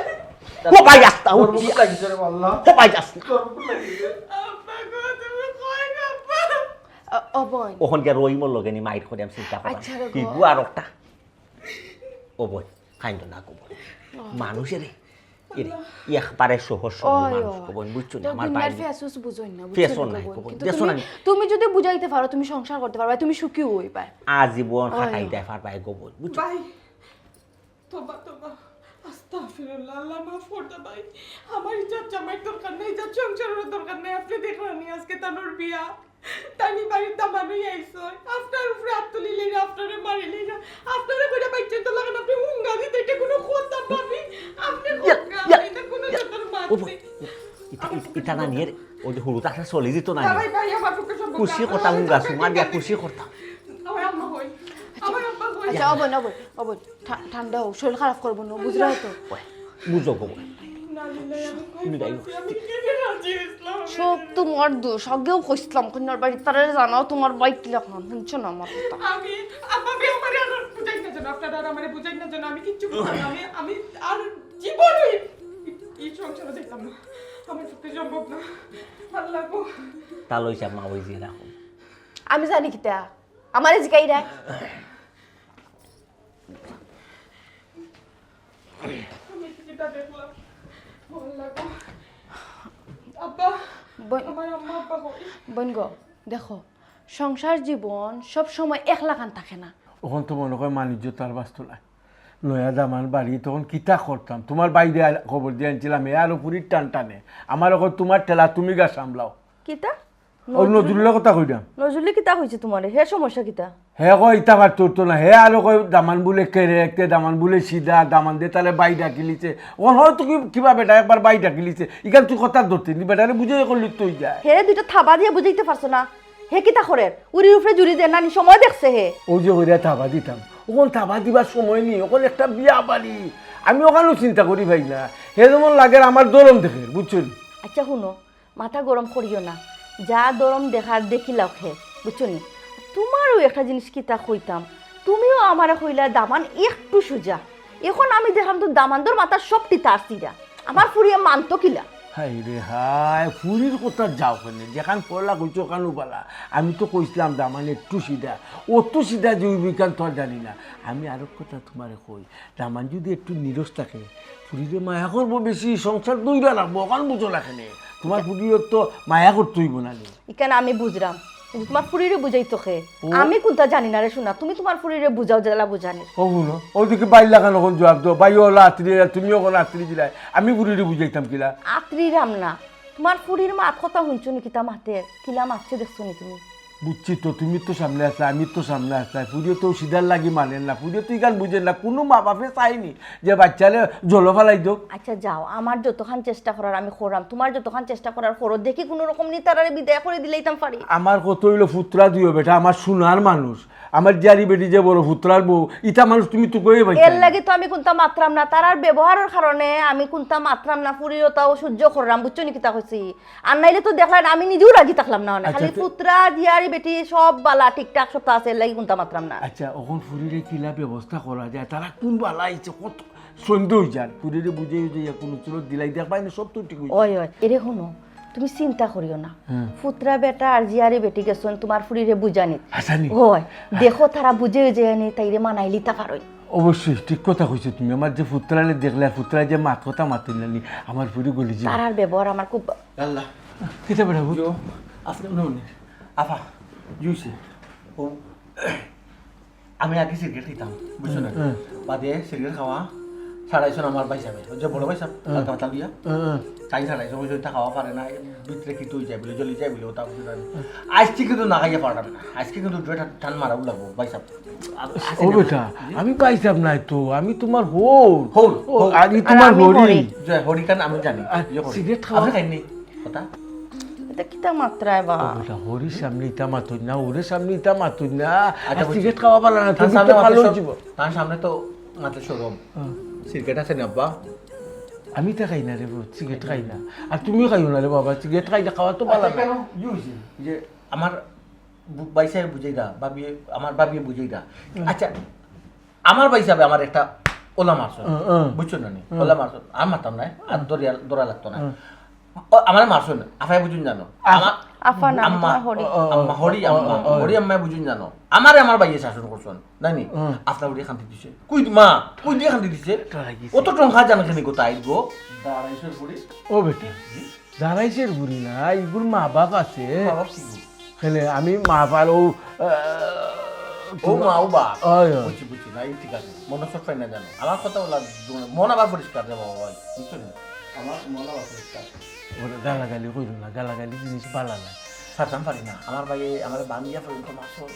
ও ভাই, আস্তা, ও তোর বুকুত লাগিছে রে, আল্লাহ। ও ভাই, আস্তা। তোর বুকুত লাগিছে। আব্বা গো, তুমি কই গো, আব্বা? অ, ও বইন। ওখান গিয়া রহিমর লগে নি মাইর করিয়াম চিন্তা কর। আচ্ছা রে গো। কি গো আর একটা? ও বইন, কাইন্দো না গো বইন। মানুষ এরে, এরে, একবারে সহজ সরল ওই, মানুষ ওই। গো বইন, বুঝছো নি? তো আমার দুনিয়ার ভাই ফেসুস বুঝইন না, বুঝছো ফেসও নি নাই গো বইন? গো বইন, কিন্তু দেখছো তুমি, না নি? তুমি যদি বুঝাইতে পারো, তুমি সংসার করতে পারবায়, তুমি সুখী অইবায়। আজীবন ওই, খাটাই ওই। দেয় পারবায় গো বইন, বুঝছো? ভাই, তওবা, তওবা। আস্তাগফিরুল্লাহ, আল্লাহ মাফ করতা ভাই। আমার ইজ্জত জামাইর দরকার নাই, ইজ্জত সংসারের দরকার নাই। আপনে দেখরা নি আজকে তানুর বিয়া। তাইন বাড়িত দামান অইয়া আইছইন। আপনার উপরে আত তুলিলাইরা, আপনারে মারিলাইরা। আপনারে কইরা বাইচ্চাইন্তর লাখান আপনে হুঙ্গা দিতা, ইটা কোনো কথা ভাবি? আপনে ইয়া, হুঙ্গা, ইয়া, ইটা কোনো ইয়া। জাতর মাত ও বইন, নেই। ইটা, ইটা, ইটা না নিয়ে রে, ওই যে হুরুতা আছে চলে যেত না না নিয়ে। ভাই, ভাই, আমার পক্ষে সম্ভব না। খুশি করতাম, হুঙ্গা সুমা দিয়া খুশি করতাম। আমার আম্মা কই? আমার আব্বা কই? আচ্ছা, ও বইন, ও বইন, ও বইন, ঠা-, ঠান্ডা হও, শরীর খারাপ করবো না, বুঝরায় তো? ওই, বুঝো গো। ইন্না লিল্লাহি ওয়া ইন্না ইলাইহি রাজিউন। আমি কেনে রাজি অইছিলাম? সব তোমার দোষ। আগেও কইছিলাম, কইন্যার বাড়ি তারে জানাও, তোমার ভাই কিলাখান, হুনছো না আমার কথা? আমি, আব্বা, আমি আমারে আর বুঝাইন না যেন, আপনারা আর আমারে বুঝাইন না যেন, আমি কিচ্ছু বুঝতাম না। আমি, আমি আর জীবনও এই, এই সংসারে যাইতাম না। আমার পক্ষে সম্ভব না। আল্লাহ গো। তা লইছে মা ওই যে রাখো। আমি জানি কিতা? আমারে জিগাইরা। আমি কিতা দেখলাম? আল্লাহ গো। আব্বা, বইন, আমার আম্মা আব্বা কই? বইন গো, দেখো, সংসার জীবন সব সময় একলাখান থাকে না। অখন তো মনো কয় মানিজ্য তার বাস্তলায়। নয়া দামান বাড়ি, তখন কিতা করতাম? তোমার বাইরে আল-, খবর দিয়া আনছিলাম, হে আরো ফুরির টান টানে। আমার অখন তোমার ঠেলা, তুমি গা সামলাও। কিতা? ও নজরুল- নজরুলের কথা কইরাম। নজরুলে কিতা কইছে তোমারে? হে সমস্যা কিতা? হে কয় ইতা পারতো তো না, হে আরো কয় দামান বুলে কেরে, একটা দামান বুলে সিধা, দামান দে তারে বাই ডাকিলিছে। অখন হয়তো কি, কিবা বেটা একবার বাই ডাকিলিছে। ইখান তুই কথা ধরতে নি, বেটারে বুঝে করলি তুই যায়। হে দুইটা থাবা দিয়া বুঝাইতে পারছো না। হে কিতা করের? উরির উপরে জুরি দের নানি সময় দেখছে হে। ও যে কইরা থাবা দিতাম, অখন থাবা দিবার সময় নি, অখন একটা বিয়া বাড়ি। আমি অখানও চিন্তা করি ভাই না। হে যেমন লাগের আমার দরম দেখের, বুঝছো নি? আচ্ছা হুনো, মাথা গরম করিও না, যা দরম দেখার দেখিলাও হে, বুঝছো নি? তোমারও একটা জিনিস কিতা কইতাম, তুমিও আমারে কইলা দামান একটু সুজা, অখন আমি দেখলাম তো দামান্দর মাথার সবটি তার সিরা, আমার ফুরিয়ে মানতো কিলা? হায় রে হায়, ফুরির কথা যাও কেনে, যেখান পড়লা কইছো ওখানও বালা। আমি তো কইছিলাম দামান একটু সিধা, অত সিধা যে অইবো ইখান তো আর জানি না। আমি আরো কথা তোমারে কই, দামান যদি একটু নিরস থাকে, ফুরিরে মায়া করবো বেশি, সংসার দইরা রাখবো, অখান বুঝো না কেনে? তোমার ফুরিরে তো মায়া করতে অইবো না নি? ইখান আমি বুঝরাম, কিন্তু তোমার ফুরিরে বুঝাইতো কে? ও। আমি কুনতা জানি না রে সোনা, তুমি তোমার ফুরিরে বুঝাও যেলা বুঝানির। ও হুনো, ওদিকে বাইর লাখান অখন জবাব দেও, বাই অলা আত্রি, তুমি অখন আত্রি দিলাই, আমি ফুরিরে বুঝাইতাম কিলা? আত্রিরাম না, তোমার ফুরির মাত কথা হুনছো নি কিতা মাতের, কিলা মাতছে দেখছো নি তুমি? বুঝছি তো, তুমি তো সামনে আছলায়, আমি তো সামনে আছলাম। ফুরিয়ে তো সিধার লাগি মানের না, ফুরিয়ে তো ইখান বুঝের না। কুনু মা বাপে চায়নি যে বাইচ্চারে জলো ফালাই দেউক। আচ্ছা যাও, আমার যতখান চেষ্টা করার আমি কররাম, তুমার যতখান চেষ্টা করার করো, দেখি কুনু রকম নি তারারে বিদায় করি দিলাইতাম পারি। আমার কথা অইলো ফুতরা দুইও বেটা, আমার সোনার মানুষ, আমার জিয়ারি বেটি যে বড় ফুতরার বউ, ইতা মানুষ তুমি তো কইয়া পাইতায় এর না। লাগি তো আমি কুন্তা মাতরাম না, তারার ব্যবহারর কারণে আমি কুন্তা মাতরাম না, ফুরির অতাও সইজ্য কররাম, বুঝছো নি কিতা কইছি? আর নাইলে তো দেখলায় আমি নিজেও রাজি থাকলাম না অনে। আচ্ছা, খালি তো ফুতরা, জিয়ারি বেটি সব বালা ঠিকঠাক সব আছে, এর লাগি কুন্তা মাতরাম না। আচ্ছা, অখন ফুরিরে কিলা ব্যবস্থা করা যায়? তারা কুন বালা আইছে, কত সন্দেহ অই যার। ফুরিরে বুঝাই বুঝাইয়া কুনু চুরত দিলাই দেখবায় না, সব তো ঠিক অই যার। ওই, ওই, এরে হুনো, তুমি চিন্তা করিও না। হুম। ফুতরা বেটা আর জিয়ারি বেটি গেছইন তুমার ফুরিরে বুঝানিত। হাছানি? ওই, দেখো তারা বুঝে অই যায় নি, তাইরে মানাইলিতা পারইন। অবশ্যই, ঠিক কথা কইছো তুমি। আমার যে ফুতরারে দেখলে আর ফুতরায় যে মাত কথা মাতইন না নি, আমার ফুরি গলি যাইবো। তারার ব্যবহার আমার খুব আল্লাহ। কিতা বেটা ভূত? ইয়ো, আপনে হুনইন নি? আফা, ইয়ো অইছে। ও, আমি আগে সিগারেট খাইতাম, বুঝছো না? হুম। বাদে সিগারেট খাওয়া ছাড়াইছইন আমার ভাইসাবে, ওই যে বড় ভাইসাব, হুম। হালকা পাতলা দিয়া। হুম, হুম। তাইন ছাড়াইছইন, ওই যে ওটা খাওয়া পারে না, ভিতরে কিতা অই যায় বলে, জ্বলি যায় বলে, ওটা বুঝি না। আইজকে কিন্তু না খাইয়া পারতাম না, আইজকে কিন্তু দুইটা টান মারাও লাগবো, ভাইসাব। আর আছে ও না? বেটা, জি? আমি ভাইসাব নায় তো, আমি তুমার হউর। হউর, ও, হউর। আমি আর তুমার আমি হউরি। হউরি। যে হউরি খান আমি জানি। আর ইয়ে করি। সিগারেট খাওয়া? আপনে খাইননি? কথা? ইতা কিতা মাতরায় বা? ও বেটা, হউরির সামনে ইতা মাতইন না, হউরির সামনে ইতা মাতইন না। আচ্ছা, আর বুঝছি। সিগারেট খাওয়া বালা না, তার তুমি সামনে তো মাতলে ভালো শর-, জীবন। তার সামনে তো মাতলে শরম। হুম। সিগারেট আছে না, আব্বা? আমি তো খাই না রে, সিগারেট খাই না। আর তুমিও খাইও না রে বাবা, সিগারেট খাইলে খাওয়া তো বালা আচ্ছা, না। কেন? ইয়ে অইছে যে আমার বু-, ভাইসাবে বুঝাইরা, ভাবিয়ে, আমার ভাবিয়ে বুঝাইরা। হুম। আচ্ছা, আমার ভাইসাবে আমার একটা ওলা মারছইন, হুম, হুম। বুঝছো না নি? হুম। ওলা মারছইন, আর মারতাম না, আর হুম। ধরিয়া, ধরা লাগতো না। হুম। ও, আমারে মারছইন, আফায় বুঝইন জানো। আফ-, আমার আফা না, আমি আম্মা, তুমার হউরি। ও, ও, ও, আম্মা, হউরি ও, ও, আম্মা, ও। হউরি আম্মায় বুঝইন জানো। আমারে আমার ভাইয়ে শাসন করছইন, জানি? হুম। আপনার হউরি খান্তি দিছে। কই মা, কই দিয়া খান্তি দিছে? ডরাই গেছি। অত টঙ্কা জান কেনে গো তাইর গো? দাঁড়াইছে বুড়ি। ও বেটা। জি? দাঁড়াইছে বুড়ি না, ইগুর মা বাপ আছে। মা বাপ কি গো? খেলে আমি মা বাপ আর ও, আহ, ও মা, ও বাপ। ওই, ওই। বুঝছি, বুঝছি, না, এই ঠিক আছে। মনে শর্ট পাই না জানো। আমার কথা বলা, মন আবার পরিষ্কার রে বাবা, ওই। বুঝছো নি? আমার মন আবার পরিষ্কার। ওরে গালাগালি কইরো না, গালাগালি জিনিস বালা না। ছাড়তাম পারি না। আমার ভাইয়ে আমারে বান্ধিয়া পর্যন্ত মারছইন।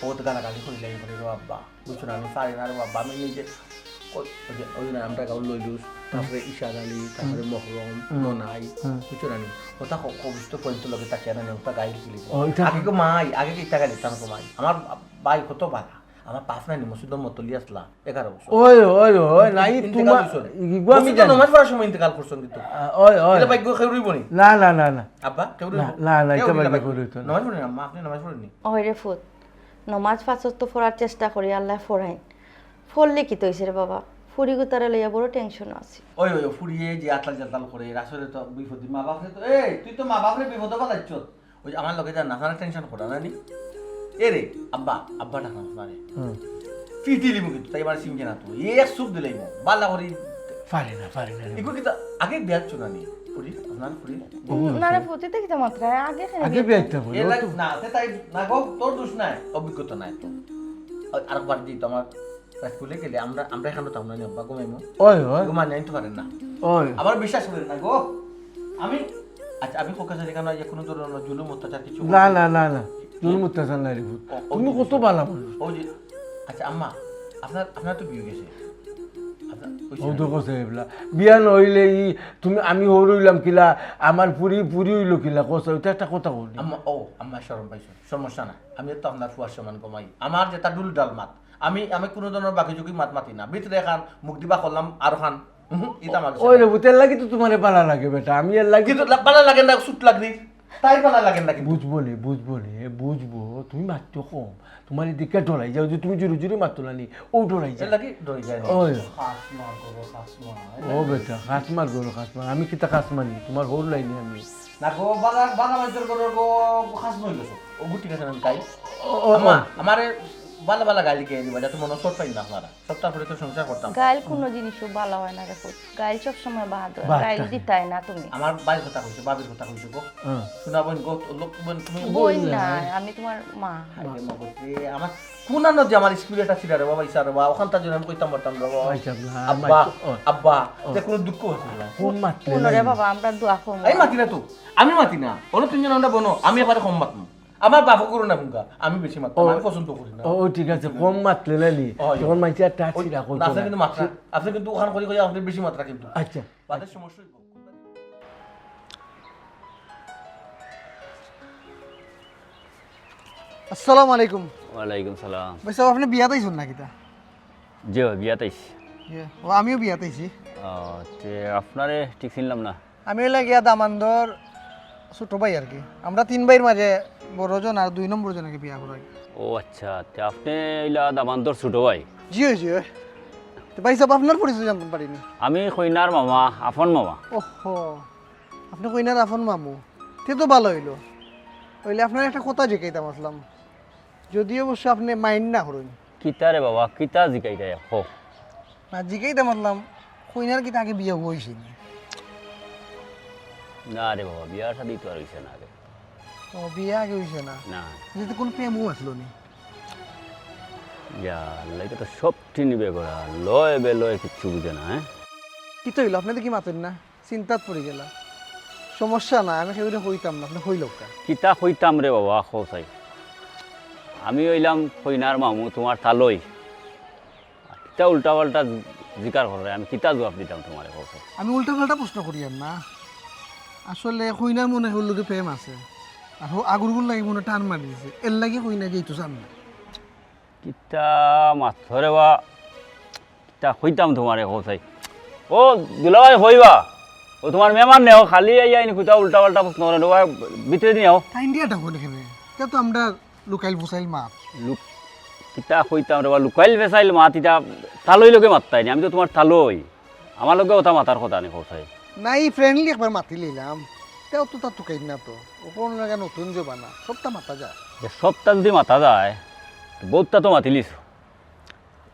ও তো গালাগালি করিলাই, বলে, "রে আব্বা।" বুঝছো না, আমি পারি না রে বাবা, আমি নিজে ওই, ওই যে, ওই যে আমরা গাউর লইলুস, তারপরে ইশাদ আলী, তারপরে হুম। মহরম, হুম। মনাই, হুম। বুঝছো না নি? ওটা ক-, কবিষ্ট পর্যন্ত লগে তাকিয়া না নি, ওটা গাইল কিলি। ও, এটা আগে কো মাই, আগে কি ইটা গাইল, ইটা কো মাই। আমার ভাই কত বালা, আমার বাপ নাই নি, মসজিদর মতলি আসলা, এগারো বছর। ওই, ওই, ওই, নাই, ইন্তেকাল তোমার, হইছে। ইগু আমি মসজিদে জানি। নামাজ পড়ার সময় ইন্তেকাল করছইন কিন্তু। আ, ওই, ওই। এটা ভাগ্য কেউ রইব নি? না, না, না, না। আব্বা, কেউ রইব? না, না, না, কেউ এটা রইব না ভাগ্য ভাগ্য। কেউ রইত না। নামাজ পড়েন, আম্মা, আপনি নামাজ পড়েননি? ওই রে ফুত, নমাজ পাঁচ ওয়াক্ত পড়ার চেষ্টা করি, আল্লায় পড়াইন। পড়লে কিতা অইছে রে বাবা? ফুরি গুতারে লইয়া বড় টেনশনো আছি। ওই, ওই, ওই, ফুরিয়ে যে আতাল জাতাল করে, আসলে তো বিপদে। মা বাপরে তো, এই, তুই তো মা বাপরে বিপদে ফালাইছস। ওই যে আমার লগে যা নাচানা টেনশন করা না নি? এ রে, আব্বা, আব্বা ডাকা না রে। হুম। ফিটিলি মুখে তো, তাই এবার সিমকে না তো। এ এক সুপ দিলাই মো। বালা করি। পারে না, পারে না রে। এগুলো কিন্তু আগে বিয়ার চুনা নি। ফুরি, আপনার ফুরি। না রে, ফুতিতে কিতা মাত্রা? আগে কেন আগে বিয়ার বিয়ার তো বলে, এ ও লাগ-, তো না, তে তাই না গো, তোর দোষ নাই, অভিজ্ঞতা নাই তো। আর, আরেকবার দিই তো আমার স্কুলে গেলে আমরা, আমরা এখানে তো আমরা নিয়ে আব্বা ঘুমাইমু। ওই, ওই। ঘুমাই নাই তো পারেন না। ওই। আবার বিশ্বাস করেন না গো। আমি, আচ্ছা, আমি খোকা স্যার এখানে যে কোনো ধরনের জুলুম অত্যাচার কিছু না, করছি? না, না, না। জুলুম অত্যাচার নাই রে পুত। ও, ও তুমি জি, কত জি। ভালা মানুষ। ও জি। আচ্ছা, আম্মা, আপনার, আপনার তো বিয়ে গেছে। আপনার ওই ও তো ছেলে কথা এবলা। বিয়া না হইলে ই তুমি আমি হর হইলাম কিলা, আমার পুরি, পুরি হইল কিলা, কথা, ওইটা একটা কথা বলি। আম্মা, ও, আম্মা শরম পাইছো। সমস্যা নাই। আমি তো আপনার ফুয়ার সমান কমাই। আমার যেটা ডুল ডাল মাত। আমি, আমি কোনো ধরনের বাকি চুকি মাত মাতি না। ভিতরে খান, মুখ দিবা করলাম, আর খান। হুম, ইতা আমার ওই রে, বুতের লাগি তো তোমারে ভালা লাগে বেটা। আমি এর লাগি কিন্তু তো লা-, ভালা লাগে না, সুট লাগনি। তাই ভালা লাগে না কিন্তু। বুঝবো নি, বুঝবো নি, এ বুঝবো। তুমি মাততো কম। তোমার এদিকে ডরাই যাও যে তুমি জোরে জোরে মাততো না নি, ও ডরাই এর যায়। লাগি ডরাই যায় না। ওই। খাস মার করো, খাস মার। ও বেটা, খাস মার করো, খাস মার। আমি কিতা খাস মারি? তোমার হর লাইনি আমি। না গো, বালা, বালা মাইজর করো গো, খাস মার গেছো। ও গো, ঠিক আছে, আমি তাই। ও, ও, ও। আম্মা, আমারে বালা বালা গালি কে দিবা, যাতে মনে চোট পাই না আপনারা। সপ্তাহ পরে তো সংসার করতাম। গাইল কোনো জিনিসও ভালা হয় না রে পুত। গাইল সবসময় বাদ হয়। বাদ গাইল থাকে। দিতায় না তুমি। আমার ভাইর কথা কইছো, ভাবির কথা কইছো গো। হ্যাঁ। শোনা বোন গো, তো লোক বোন তুমি। বোন বোন না, না। আমি তোমার মা। আরে মা গো, এ আমার কোন আনো যে আমার স্কুলে একটা ছিল রে বাবা, ইসা রে বাবা, ওখান তার জন্য আমি কইতাম পারতাম রে বাবা। আচ্ছা, না, আব্বা, আমার তো, ও। আব্বা, ও। যে কোনো দুঃখ হচ্ছে না। কোন মাতলে কোন রে নাই? বাবা, আমরা দোয়া করবো। এই মাতি না তো, আমি মাতি না। ওরা তিনজন আমরা বোনো, আমি এবারে কম মাতমু। আমার বাপও করো না হুঙ্গা, আমি বেশি মাততাম, ও, আমি পছন্দ করি না। ও, ঠিক আছে, কম মাতলে না নি। ও, তখন মানষে আর টাচ ওই, ছিড়া করতো না, না। কিন্তু মাত্রা, আপনি কিন্তু ওখান করি করি আপনি বেশি মাত্রা কিন্তু। আচ্ছা। বাদের সমস্যা হইব। আসসালামু আলাইকুম। ওয়ালাইকুম সালাম। ভাই সাহেব, আপনি বিয়াত আইছেন না কিতা? জি ভাই, বিয়াত আইছি। ইয়ে, ও, আমিও বিয়াত আইছি। ও, তে আপনারে ঠিক চিনলাম না। আমি হইলা গিয়া দামান্দর ছোট ভাই আর কি। আমরা তিন ভাইর মাঝে বড় জন আর দুই নম্বর জনকে বিয়া করাই। ও আচ্ছা, তে আপনি হইলা দামান্দর ছোট ভাই? জি অয়, জি অয়। তো ভাই সাহেব, আপনার পরিচয় জানতাম পারিনি। আমি কইনার মামা, আপন মামা। ওহো, আপনি কইনার আপন মামু, তে তো ভালা অইলো। অইলে আপনার একটা কথা জিকাইতাম আসলাম, যদি অবশ্য আপনি মাইন্ড না করইন। কিতা রে বাবা, কিতা জিকাইতায়, কও। না, জিকাইতাম আসলাম, কইনার কিতা আগে বিয়া অইছে নি? না রে বাবা, বিয়া শাদি তো আর অইছে না রে। ও, বিয়া আগে অইছে না? না। যদি কোনো প্রেমও আসলো নি? ইয়া আল্লাহ, ইটা তো সব টিনি বেগড়া, লয় বেলয় কিচ্ছু বুঝে না, হ্যাঁ? কিতা অইলো, আপনি দেখি মাতইন না? চিন্তাত পড়ি গেলা। সমস্যা না, আমি কেউরে কইতাম না, আপনি কইলউক্কা। কিতা কইতাম রে বাবা, কও চাই। আমি অইলাম কইনার মামু, তুমার তালই। কিতা উল্টা পাল্টা জিকার কররে, আমি কিতা জুয়াব দিতাম তুমারে, কও চাই। আমি উল্টা পাল্টা প্রশ্ন করিয়ার না। আসলে কইনার মনে অয় অউর লগে প্রেম আছে। আর হউ আগুরগুর লাগি মনে টান মারি দিছে। এরলাগি কইনা যাইতো চার না। কিতা মাতরে বা, কিতা কইতাম তুমারে, কও চাই। ও দুলাভাই, কইবা? ও তুমার মেহমান নেও, খালি আইয়া ইনি কিতা উল্টা পাল্টা প্রশ্ন করে, ও ভিতরে নিও। তাইন দিয়া ডাকো না কেনে? ইটা তো আমরার লুকাইল ফুসাইল মাত। লুক-, কিতা কইতাম রে বা, লুকাইল ফেসাইল মাত, ইটা তালই লগে মাততায় নি, আমি তো তুমার তালই। আমার লগে ওটা মাতার কথা নি, কও চাই। না, ই ফ্রেন্ডলি একবার মাতি লইলাম। তেও তো তার তুকাইন না তো। ও কোন জায়গা নতুন জবানা, সবটা মাতা যায়। যে সবটা যদি মাতা যায়, তো বউতটা তো মাতিলিছো।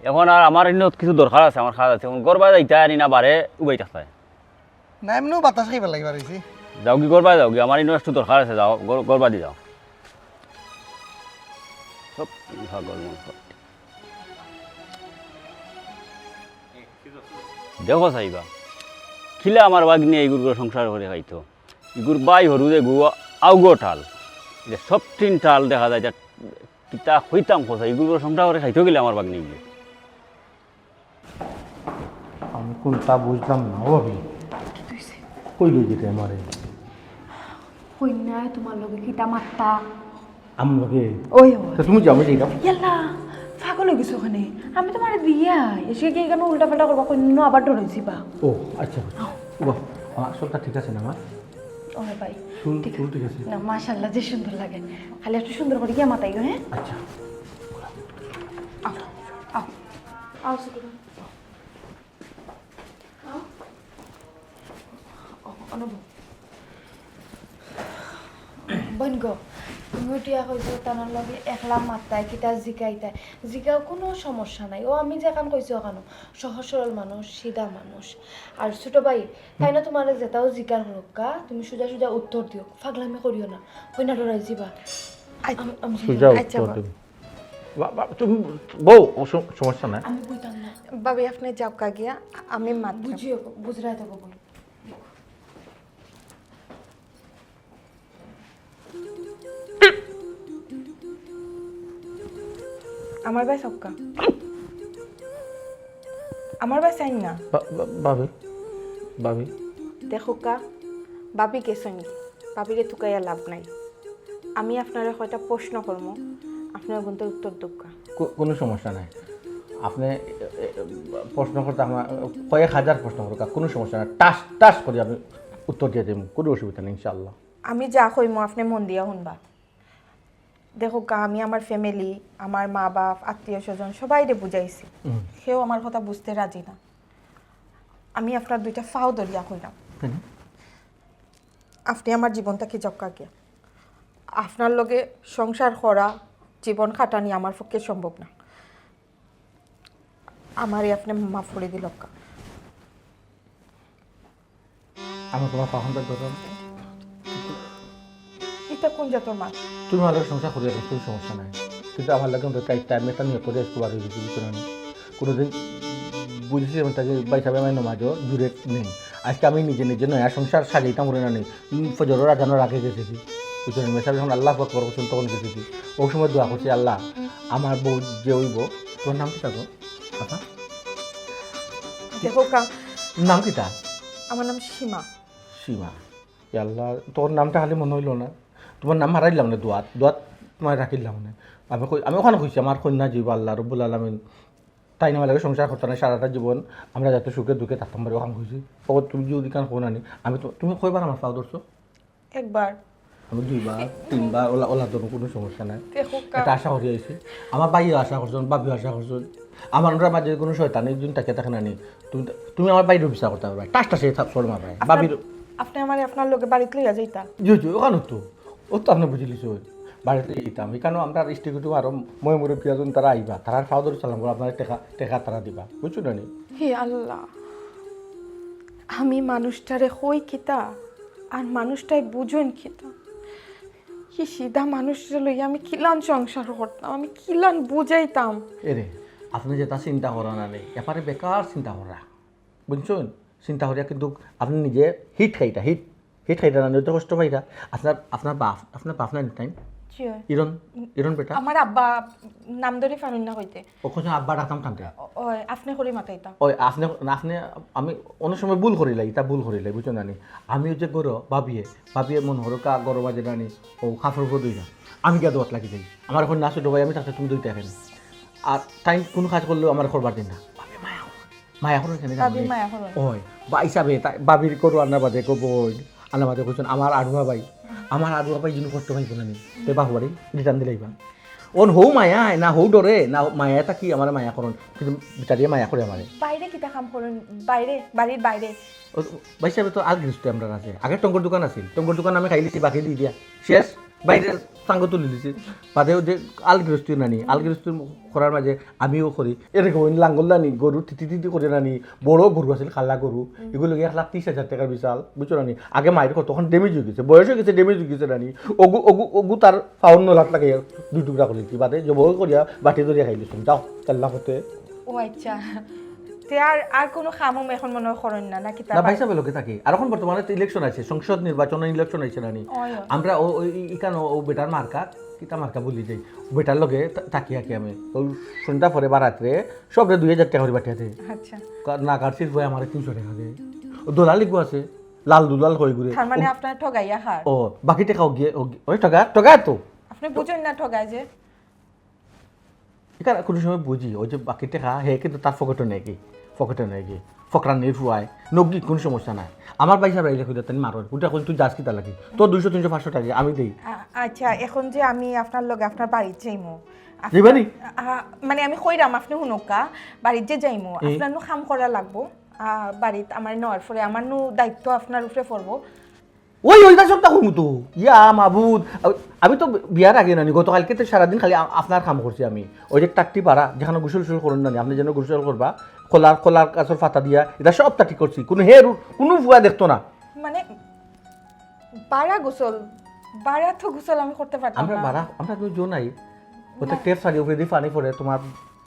এখন আর আমার ইনো কিছু দরকার আছে, আমার কাজ আছে। এখন ঘরবায় যাইতায় নি না বারে উবাই থাকতায়? না, এমনেও বাতাস খাইবার লাগি বারইছি। যাওগি ঘরবায় যাওগি, আমার ইনো একটু দরকার আছে, যাও, ঘর-, ঘরবায়দি যাও। সব পাগল মনে হয়। দেখো চাইবা, কিলা আমার ভাগ্নে ইগুর সংসার করি খাইতো। ইগুর ভাই হুরু যেগু আউগো টাল। ইটা সব টিন টাল দেখা যায়, ইটা কিতা কইতাম কও চাই, ইগুর সংসার করি খাইতো কিলা আমার ভাগ্নে ইগুয়ে। আমি কুনতা বুঝলাম না, ও ভাবি। কিতা অইছে? কই লই যেতে আমারে? কইনায় তুমার লগে কিতা মাততা? আমার লগে? ওই, ওই। তে তুমি যাও, আমি যাইতাম। ইয়াল্লা, পাগল অই গেছো অখানে। আমি তুমারে দিয়া, এসে কি ইখানো উল্টা পাল্টা করবা, কইনা আবার ডরাই যিবা। ও, আচ্ছা। আও। বাহ, আমার সবটা ঠিক আছে না, মা? ওরে ভাই, চুল, ঠিক চুল ঠিক আছে? না, মাশাআল্লাহ, যে সুন্দর লাগে। খালি একটু সুন্দর করি গিয়া মাতাইও, হ্যাঁ? আচ্ছা। আও, আও, আও, সুন্দর। ও, অনুভব। বইন গো, তুমি উঠিয়া কইছো, তানর লগে একলা মাততায়, কিতা জিকাইতায়। জিকাও, কুনু সমস্যা নাই। ও, আমি যেখান কইছি অখানো। সহজ সরল মানুষ, সিধা মানুষ। আর ছোট ভাই, তাইন তুমারে যেতাউ জিকার করউক্কা, তুমি সুজা সুজা উত্তর দিও। ফাগলামি করিও না। কইনা ডরাই যিবা। আচ্ছা। আমি, আমি সুজা আচ্ছা, উত্তর বা- দিও। বা-, বা-, তুমি বও, ও সম-, সমস্যা নাই। আমি কইতাম না। ভাবি, আপনে যাউক্কা গিয়া, আমি মাতরাম। বুঝিও, বুঝরায় তো বই। আমার ভাই সবকা। আমার ভাই চাইন না। বা-, বা-, ভাবি, ভাবি। দেখউক্কা, ভাবি গেছইন, ভাবিরে তুকাইয়া লাভ নাই। আমি আপনারে কয়টা প্রশ্ন করমু, আপনে অগুন্তর উত্তর দেউক্কা। কো-, কুনু সমস্যা নাই। আপনে, এ, এ, প্রশ্ন করতা আমার, কয়েক হাজার প্রশ্ন করউক্কা, কুনু সমস্যা নাই। টাস, টাস করি আমি উত্তর দিয়া দিমু, কুনু অসুবিধা নাই, ইনশাআল্লাহ। আমি যা কইমু, আপনে মন দিয়া হুনবা। দেখউক্কা, আমি আমার family, আমার মা-বাপ, আত্মীয়-স্বজন সবাইরে বুঝাইছি। হুম। কেউ আমার কথা বুঝতে রাজি না। আমি আপনার দুইটা পাও ধরিয়া কইরাম। কেনে? আপনে আমার জীবন থাকি যাউক্কা গিয়া। আপনার লগে সংসার করা, জীবন কাটানি আমার পক্ষে সম্ভব না। আমারে আপনে মাফ করি দিলাউক্কা। আমি তুমার পাও ধরতাম। ইটা কুন জাতর মাত? তুমি আমার লগে সংসার করিয়া রাখো, কুনু সমস্যা নাই। কিন্তু আমার লগে অন্তত টাই-, টাইমে একটা নিয়ত করি আইজকু বার অই গেছি, বুঝছো না নি? কুনুদিন বুঝছি আমি তাকে ভাই সাহেব আমার নমাজও দূরে নেই। আইজকে আমি নিজে নিজে নয়া সংসার সাজাইতাম পারি না নি। উম, ফজরর আজানর আগে গেছি কি? বুঝছো নি? মেসাব যখন আল্লাহু আকবার কইছইন, তখন গেছি কি? অউ সময় দোয়া করছি, "আল্লাহ, আমার বউ যে অইবো।" তোমার নাম কিতা গো? আচ্ছা, দেখো কা নাম কিতা? আমার নাম সীমা। সীমা। ইয়া আল্লাহ, তোর নামটা খালি মনো অইলো না। তোমার নাম হারাইলাম না দোয়াত, দোয়াত তোমার রাখিলাম না। আমি কই, আমি অখান কইছি, আমার কইন্যা যে অইবো, আল্লাহ রব্বুল আলামিন তাইন আমার লগে সংসার করতা নায়, সারাটা জীবন আমরা যাতে সুখে দুঃখে থাকতাম পারি, অখান কইছি। ও তুমি যদি কান কও না নি, আমি তো, তুমি কয়বার আমার পাও ধরছো? একবার। আমি দুইবার, তিনবার, অলা, অলা ধরো, কুনু সমস্যা নাই। দেখো কা- এটা আশা করি আইছি। আমার ভাইও আশা করছইন, ভাবিও আশা করছইন। আমার ওটার মাঝে কুনু শয়তানি যদি থাকে, থাকে না নি। তুমি তো, তুমি আমার ভাইরে বিচার করতা পারবায়। টাস টাসে থাপ সর মারবায়। ভাবির আপনে আমারে আপনার লগে বাড়িত লইয়া যাইতা? জি, জি, অখানো তো। ও তো আপনে বুঝিলিছইন। বাড়িত লইয়া যাইতাম। ইখানো আমরার ইষ্টিকুটুম আরো ময় মুরব্বি আছইন, তারা আইবা। তারার পাও ধরি সালাম করো, আপনারে টেকা, টেকা তারা দিবা। বুঝছো না নি? হে আল্লাহ, আমি মানুষটারে কই কিতা, আর মানুষটায় বুঝইন কিতা? হি সিধা মানুষরে লইয়া আমি কিলান সংসার করতাম, আমি কিলান বুঝাইতাম? এরে, আপনে যেটা চিন্তা করা না রে, এপারে বেকার চিন্তা করা। বুঝছইন? চিন্তা করিয়া কিন্তু আপনে নিজে হিট খাইতা, হিট। হিট খাইতা না, নিজে কষ্ট পাইতা। আপনার, আপনার বাপ, আপনার বাপ নাই তাইন? জি অয়। ইরন, ইরন বেটা? আমার আব্বা নাম ধরি পারইন না কইতে। ও কইছে আব্বা ডাকতাম কানতে। ও, ওই, আপনে করি মাতাইতা। ওই আপনে, আপনে, আমি অনেক সময় ভুল করিলাই, ইতা ভুল করিলাই, বুঝছো না নি? আমি ওই যে ঘরো ভাবিয়ে, ভাবিয়ে মন হরকা ঘরো বাজে না নি, ও কাপড় উপর ধুইরা। আমি গিয়া দোয়াত লাগি যাই। আমার এখন না ছোট ভাই, আমি থাকতে তুমি দুইটা এখানে। আর তাইন কুনু কাজ করলেও আমার করবার দিন না। ভাবি মায়া করে। মায়া করে এখানে ভাবি জানো নি? মায়া করে। ওই, বা হিসাবে তাই ভাবির করো আন্না বাদে কো বই, আন্না বাদে কইছইন, "আমার আড়ুয়া ভাই, আমার আড়ুয়া ভাই যিনি কষ্ট পাইবো না নি, তে বাপু বাড়ি রিটার্ন দিলাইবা।" অন হউ মায়া, না হউ ডরে, না মায়া তা কি আমার মায়া করইন, কিন্তু বিচারিয়ে মায়া করে আমারে। বাইরে কিতা কাম করইন? বাইরে, বাড়ির বাইরে? ও, ভাই সাহেব তো আল গৃহস্থ আমরা আছে। আগে টঙ্গর দোকান আছিল, টঙ্গর দোকান আমি খাইলিছি বাকি দিয়ে দিয়া। শেষ, বাইরে সাঙ্গ তুলি দিছি। বাদে ওই যে আল গৃহস্থ নানি, আল গৃহস্থ করার মাঝে আমিও করি। এরকম ওই লাঙ্গল নানি, গরু তিতি তিতি করে নানি, বড় গরু আছিল, খাল্লা গরু। এগুলো গিয়ে এক লাখ তিরিশ হাজার টাকার বিশাল, বুঝছো নানি? আগে মায়ের কত, তখন ড্যামেজ হয়ে গেছে, বয়স হয়ে গেছে, ড্যামেজ হয়ে গেছে নানি। ওগু, ওগু, ওগু তার পাওন লাখ লাগে দুই টুকরা করে দিছি। বাদে যে বউ করিয়া বাটি ধরিয়া খাইলিছি। যাও, আল্লাহ হতে। ও আচ্ছা। তে আর, আর কোনো কামও এখন মনে হয় করইন না, নাকি তা না, ভাই সাহেব লোকে থাকি। আর এখন বর্তমানে তো ইলেকশন আছে, সংসদ নির্বাচন, ইলেকশন আছে নানি। ওই, ওই। আমরা ও, ওই, ই-, ইকানো ও বেটার মার্কা, কিতা মার্কা বলি যাই, বেটার লগে থা-, থাকি আর কি আমি। ওই সন্ধ্যা পরে বা রাত্রে সবরে দুই হাজার টাকা করে পাঠিয়ে দেয়। আচ্ছা। কা-, না কাটছিস ভাই আমার তিনশো টাকা দে। ও দলালি গো আছে, লাল দুলাল কই ঘুরে। তার মানে ও আপনার ঠগাইয়া খার? ও, বাকি টাকা ও গিয়ে, ও গিয়ে, ওই ঠগা, ঠগা তো। আপনি বুঝেন না ঠগায় যে? এখানে কোনো সময় বুঝি, ওই যে বাকি টাকা, হে কিন্তু তার পকেটে নেয় কি, পকেটে নেয় কি, ফকরানির ফুয়ায়, নগ্গি কোনো সমস্যা নাই। আমার ভাই সাহেব আইলে কইলে, "তাই মারো, ওটা কই তুই যাস কিতা লাগি? তোর দুইশো, তিনশো, পাঁচশো টাকা আমি দেই।" আ-, আচ্ছা, এখন যে আমি আপনার লগে আপনার বাড়িত যাইমু, আপনি-, নিবানি? আ, মানে আমি কইরাম, আপনি হুনক্কা, বাড়িত যে যাইমু, এই? আপনার নু কাম করা লাগবো। আ, বাড়িত আমার নেওয়ার পরে আমার নু দায়িত্ব আপনার উপরে পড়বো। ওই, ওইটা সবটা কমু তো। ইয়া মাবুদ, আ-, আমি তো বিয়ার আগে নানি, গতকালকে তো সারাদিন খালি আ-, আপনার কাম করছি আমি। ওই যে টাট্টি পাড়া, যেখানে গোসল টোসল করেন নানি, আপনি যেন গোসল করবা, কলার, কলার গাছর পাতা দিয়া, এটা সবটা ঠিক করছি। কোনো হের, কোনো ফুয়া দেখতো না। মানে, বাড়া গোসল, বাড়া তো গোসল আমি করতে পারতাম আমরা না। বাড়া, আমরা তো জো নাই। ওটা না। টেপ সারি উপরে দিয়ে পানি পড়ে, তোমার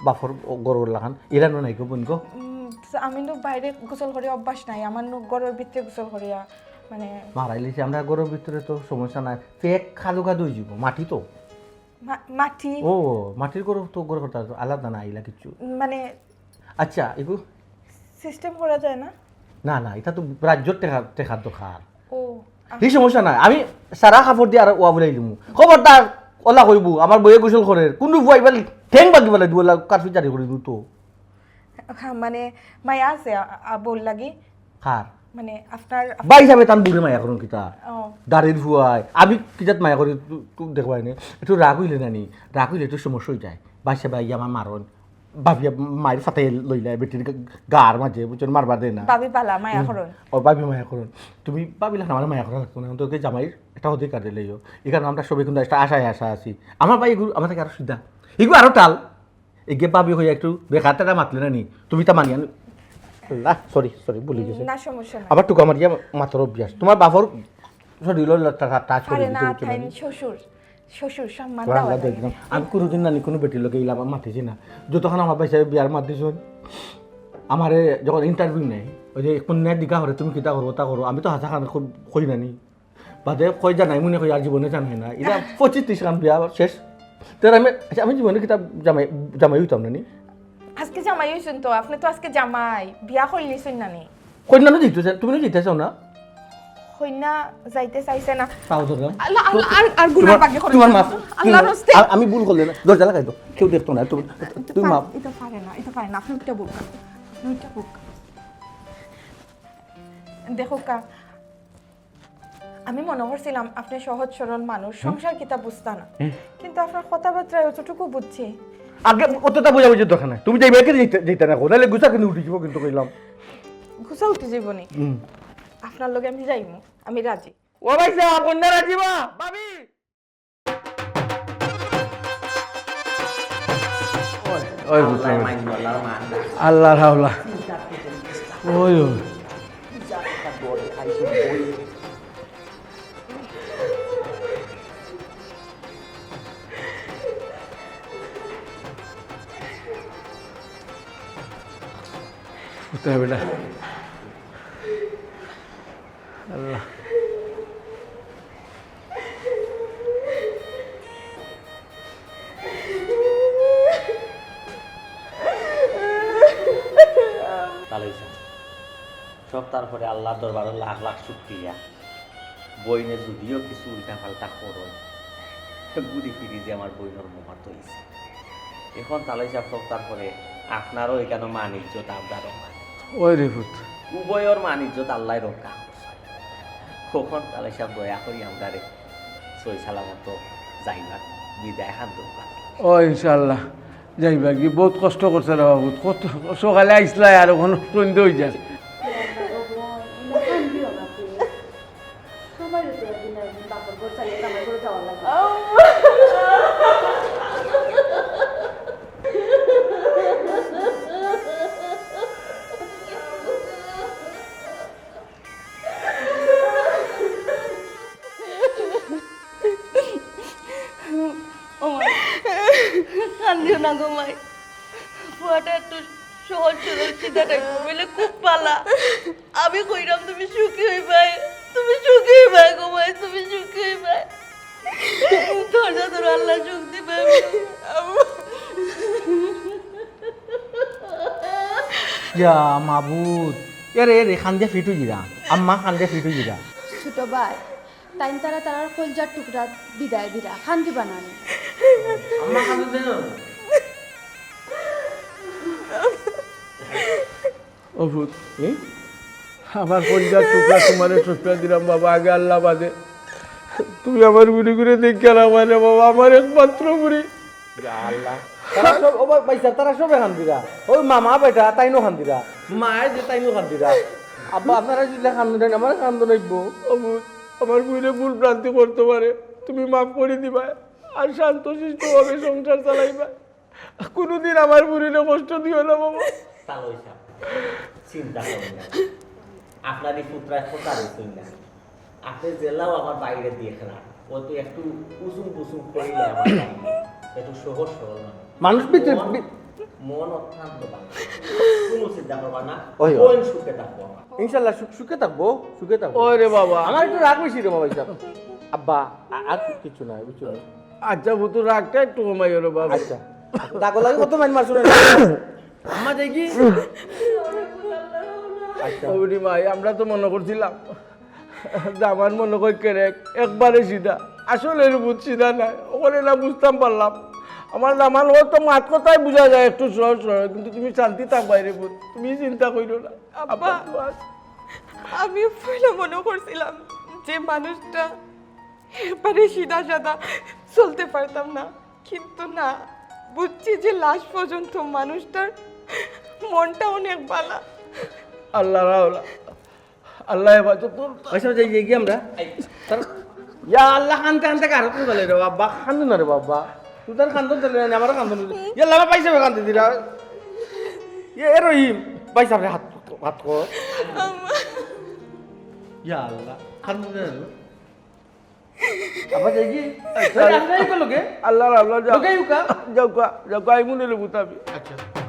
বাফর গরুর লাখান, এরা নু নাই গো বোন গো। উম, আমি তো বাইরে গোসল করি, অভ্যাস নাই, আমার নু গরুর ভিতরে গোসল করিয়া, মানে মারাইলিছি আমরা গরুর ভিতরে তো সমস্যা নাই, পেক খাদু খাদু হয়ে যাবো, মাটি তো। মা-, মাটি? ও, মাটির গরু তো গরু করতে হবে, আলাদা না, আইলা কিচ্ছু। মানে আচ্ছা, এগু সিস্টেম করা যায় না? না, না, এটা তো রাজ্যর টেকা, টেকার দরকার। ও, আ- এই সমস্যা নাই, আমি সারা কাপড় দিয়ে আর ওয়া বুলাই দিমু। খবরদার, ওলা কইবু, আমার বইয়ে গোসল করে, কোন রূপ ওয়াইবার ঠেং বাকি বেলা দিবলা কারফিউ জারি করে দিবু তো। হ্যাঁ, মানে, মায়া আছে, আ-, আ-, বল লাগি? কার? মানে, আপনার, আপ- ভাই সাহেব, তান বুড়ে মায়া করুন কিতা? ও। দাড়ির ফুয়ায়, আমি কিতাত মায়া করি, তু-, তু দেখবাই নে। একটু রাগ হইলে নানি, রাগ হইলে একটু সমস্যা হয়ে যায়। ভাই সাহেব, ভাই আমার মারন, ভাবিয়া মায়ের ফাতে লইলা, বেটির গা-, গার মাঝে, বুঝছেন, মারবার দেয় না। ভাবি বালা, মায়া হুম। করুন। ও, ভাবি মায়া করুন। তুমি ভাবিলাম আমার মায়া করা লাগতো না, তোকে জামাইর একটা অধিকার দিলেইও। এখানে আমরা সবাই কিন্তু একটা আশায় আশা আছি। আমার ভাই এগুলো, আমার থেকে আরো সিধা। এগুলো আরো টাল। এগে ভাবি হইয়া একটু বেকার তারা মাতলে না নি? তুমি তা মানিয়া নি-, আল্লাহ, সরি, সরি, ভুলে গেছে। না, সমস্যা নাই। আবার টুকা মারিয়া মাতর অভ্যাস। তোমার বাপর শরীর হলো টা-, টা-, টাচ করে পারে দিতে না, হচ্ছে তাই না নি? শ্বশুর, শ্বশুর সম্মান ওরা দেওয়া আলাদা লাগে। একদম। আমি কোনোদিন নানি কোনো বেটির লগে ইলা মাতিছি না। যতক্ষণ আমার ভাই সাহেব বিয়ার মাত দিছইন, আমারে যখন ইন্টারভিউ নেয়, ওই যে কন্যা দিঘা করে, "তুমি কিতা করো, তা করো", আমি তো হাসা খান খুব কই নানি। বাদে কই জানাই মনে কই আর জীবনে জানাই না। ইটা পঁচিশ ত্রিশ খান বিয়া শেষ। তার আমি, আচ্ছা, আমি জীবনে কিতা জামাই, জামাই অইতাম না নি? আজকে জামাই অইছইন তো, আপনে তো আজকে জামাই, বিয়া করিলিছইন না নি? কইনা না যাইতে চাই, তুমি না যাইতে চাও না? কইনা যাইতে চাইছে না। পাও ধরলাম। আল্লাহ, আল্লাহ, আর, আর গুনার তোমার, বাকি করে তোমার না। মাফ, আল্লাহর তোমার, হস্তে। আর আমি ভুল করলে না, দরজা লাগাই দাও, কেউ দেখতো না, তুমি, তুমি মাফ। ইটা পারে না, ইটা পারে না, আপনে উঠা বউক্কা, আপনে উঠা বউক্কা। দেখউক্কা, আমি মনো করছিলাম আপনে সহজ সরল মানুষ, হুম। সংসার কিতা বুঝতা না। হুম। কিন্তু আপনার কথাবার্তায় অতটুকু বুঝছি। আগে অতটা বুঝাবুঝির দরকার নাই। তুমি যাইবায় কি যাইতা, যাইতা না কও? নাইলে গুছা কিন্তু উঠি যাইবো কিন্তু কইলাম। গুছা উঠি যাইবো নি? হুম। আপনার লগে আমি যাইমু, আমি রাজি। ও ভাইসাব, কইন্যা রাজি বা? ভাবি! ওই, ওই, আল্লাহ ওই। মাইন্দ, আল্লাহ মাইন্দ। আল্লাহর হাওলা। ওই, ওই। কোথায় বেটা? আল্লাহ। তালই সাব, সব তার পরে আল্লাহর দরবারো লাখ লাখ শুকরিয়া। বইনে যুদিও কিছু উল্টা পাল্টা করইন, ঘুরি ফিরি যে আমার বইনর মহত অইছে। এখন তালই সাব, সব তার পরে আপনারও ইখানো মান ইজ্জত, আমরারও মান ইজ্জত। ওই রে পুত। উভয়র মান ইজ্জত আল্লায় রক্ষা করছে। কখন তালই সাব দয়া করি আমরারে সহি সালামত যাইবার বিদায় খান দেউক্কা। ও ইনশাআল্লাহ, যাইবাগি। বউত কষ্ট করছে রে বাবু, কত সকালে আইছলায় আর অখন সন্ধ্যা অই যায়। ও মাই, কান্দিও না গো মাই। ফুয়াটা একটু সহজ সরল সিধা টাইপর অইলে খুব ভালা। আমি কইরাম তুমি সুখী অইবায়, তুমি সুখী অইবায় গো মাই, তুমি সুখী অইবায়। ধৈর্য ধরো, আল্লাহ সুখ দিবা। ইয়া মাবুদ, এরে, এরে, কান্দে ফিট অই যিরা। আম্মা কান্দে ফিট অই যিরা। ছোট ভাই, তাইন তারা তারার কলজার টুকরা বিদায় দিরা, কান্দিবা না নি। আম্মা কান্দে না। ও পুত, হুম? আমার কলজার টুকরা তোমারে টুকরা দিলাম বাবা, আগে আল্লাহ বাদে। তুমি আমার বুড়ি করে দেখিও না মানে বাবা, আমার একমাত্র বুড়ি। ইয়া আল্লাহ। তারা সব, ও ভাই, ভাইসাব, তারা সবে কান্দিরা। ওই মামা বেটা, তাইনও কান্দিরা। মায়ে যে তাইনও কান্দিরা। আব্বা, আপনারা যদি কান্দন দেন, আমার কান্দন আইবো। ও পুত, আমার বুড়িয়ে ভুল ভ্রান্তি করতে পারে, তুমি মাফ করি দিবায়। আর শান্ত শিষ্ট ভাবে সংসার চালাইবায়। কোনোদিন আমার বুড়িরে কষ্ট দিও না বাবা। তালই সাব, চিন্তা করইন না। আপনার এই পুত্রায় কথা রইছইন না। আপনে যেলাও আমার বাইরে দেখরা, ও তো একটু উজুম বুজুম করিলে আমার বাইরে। একটু সহজ সরল মানুষ। মানুষ ভিতরে মন, বি- মন অত্যন্ত ভালা। কোনো চিন্তা করবা না। ওই, ওই। বইন সুখে থাকবো আমার। ইনশাআল্লাহ সুখ, সুখে থাকবো, সুখে থাকবো। ওরে বাবা। আমার একটু রাগ বেশি রে বাবা, ইসলাম। আব্বা, আ-, আর কিছু না, বুঝছো না? আচ্ছা, পুতুর রাগটা একটু কমাইও রে বাবা। আচ্ছা। রাগ লাগে কত মাইন মারছো রে? আম্মা যাই কি? আচ্ছা। ও বুড়ি মাই, আমরা তো মনো করছিলাম দামান মনো করি কেরেক, একবারে সিধা। আসলে রে পুত সিধা নায়, অখন না বুঝতাম পারলাম। আমার দামান অত মাত কথায় বুঝা যায় একটু সহজ সরল, কিন্তু তুমি শান্তি থাকবায় রে পুত, তুমি চিন্তা করিও না। আব্বা, আব্বা, তো আস- আমি পয়লা মনো করছিলাম যে মানুষটা একবারে সিধা সাদা, চলতে পারতাম না, কিন্তু না, বুঝছি যে লাস্ট পর্যন্ত মানুষটার মনটা অনেক ভালা। আল্লাহ রাওলা, আল্লাহ হেফাজত করুন। ওই সময় যাই, যাই গিয়ে আমরা। তার-, ইয়া আল্লাহ, কানতে কানতে কারো তো গেলে রে বাবা, কান্দো না রে বাবা। তুই তার কান্দন দিলে না, আমারও কান্দন দিলে। ইয়া আল্লাহ, ভাই সাহেব কান্দে দিরা। ইয়া এ রহিম, ভাই সাহেব রে হাত, হাত কর। ইয়া আল্লাহ, কান্দন দিলে। আবার যাই কি? আচ্ছা। আরে, আপনি এই করলো কে? আল্লাহ, আল্লাহ, যাও। লোকে ইউকা? যাও কা, যাও কা, আইমু নে লেবু তাবি। আচ্ছা।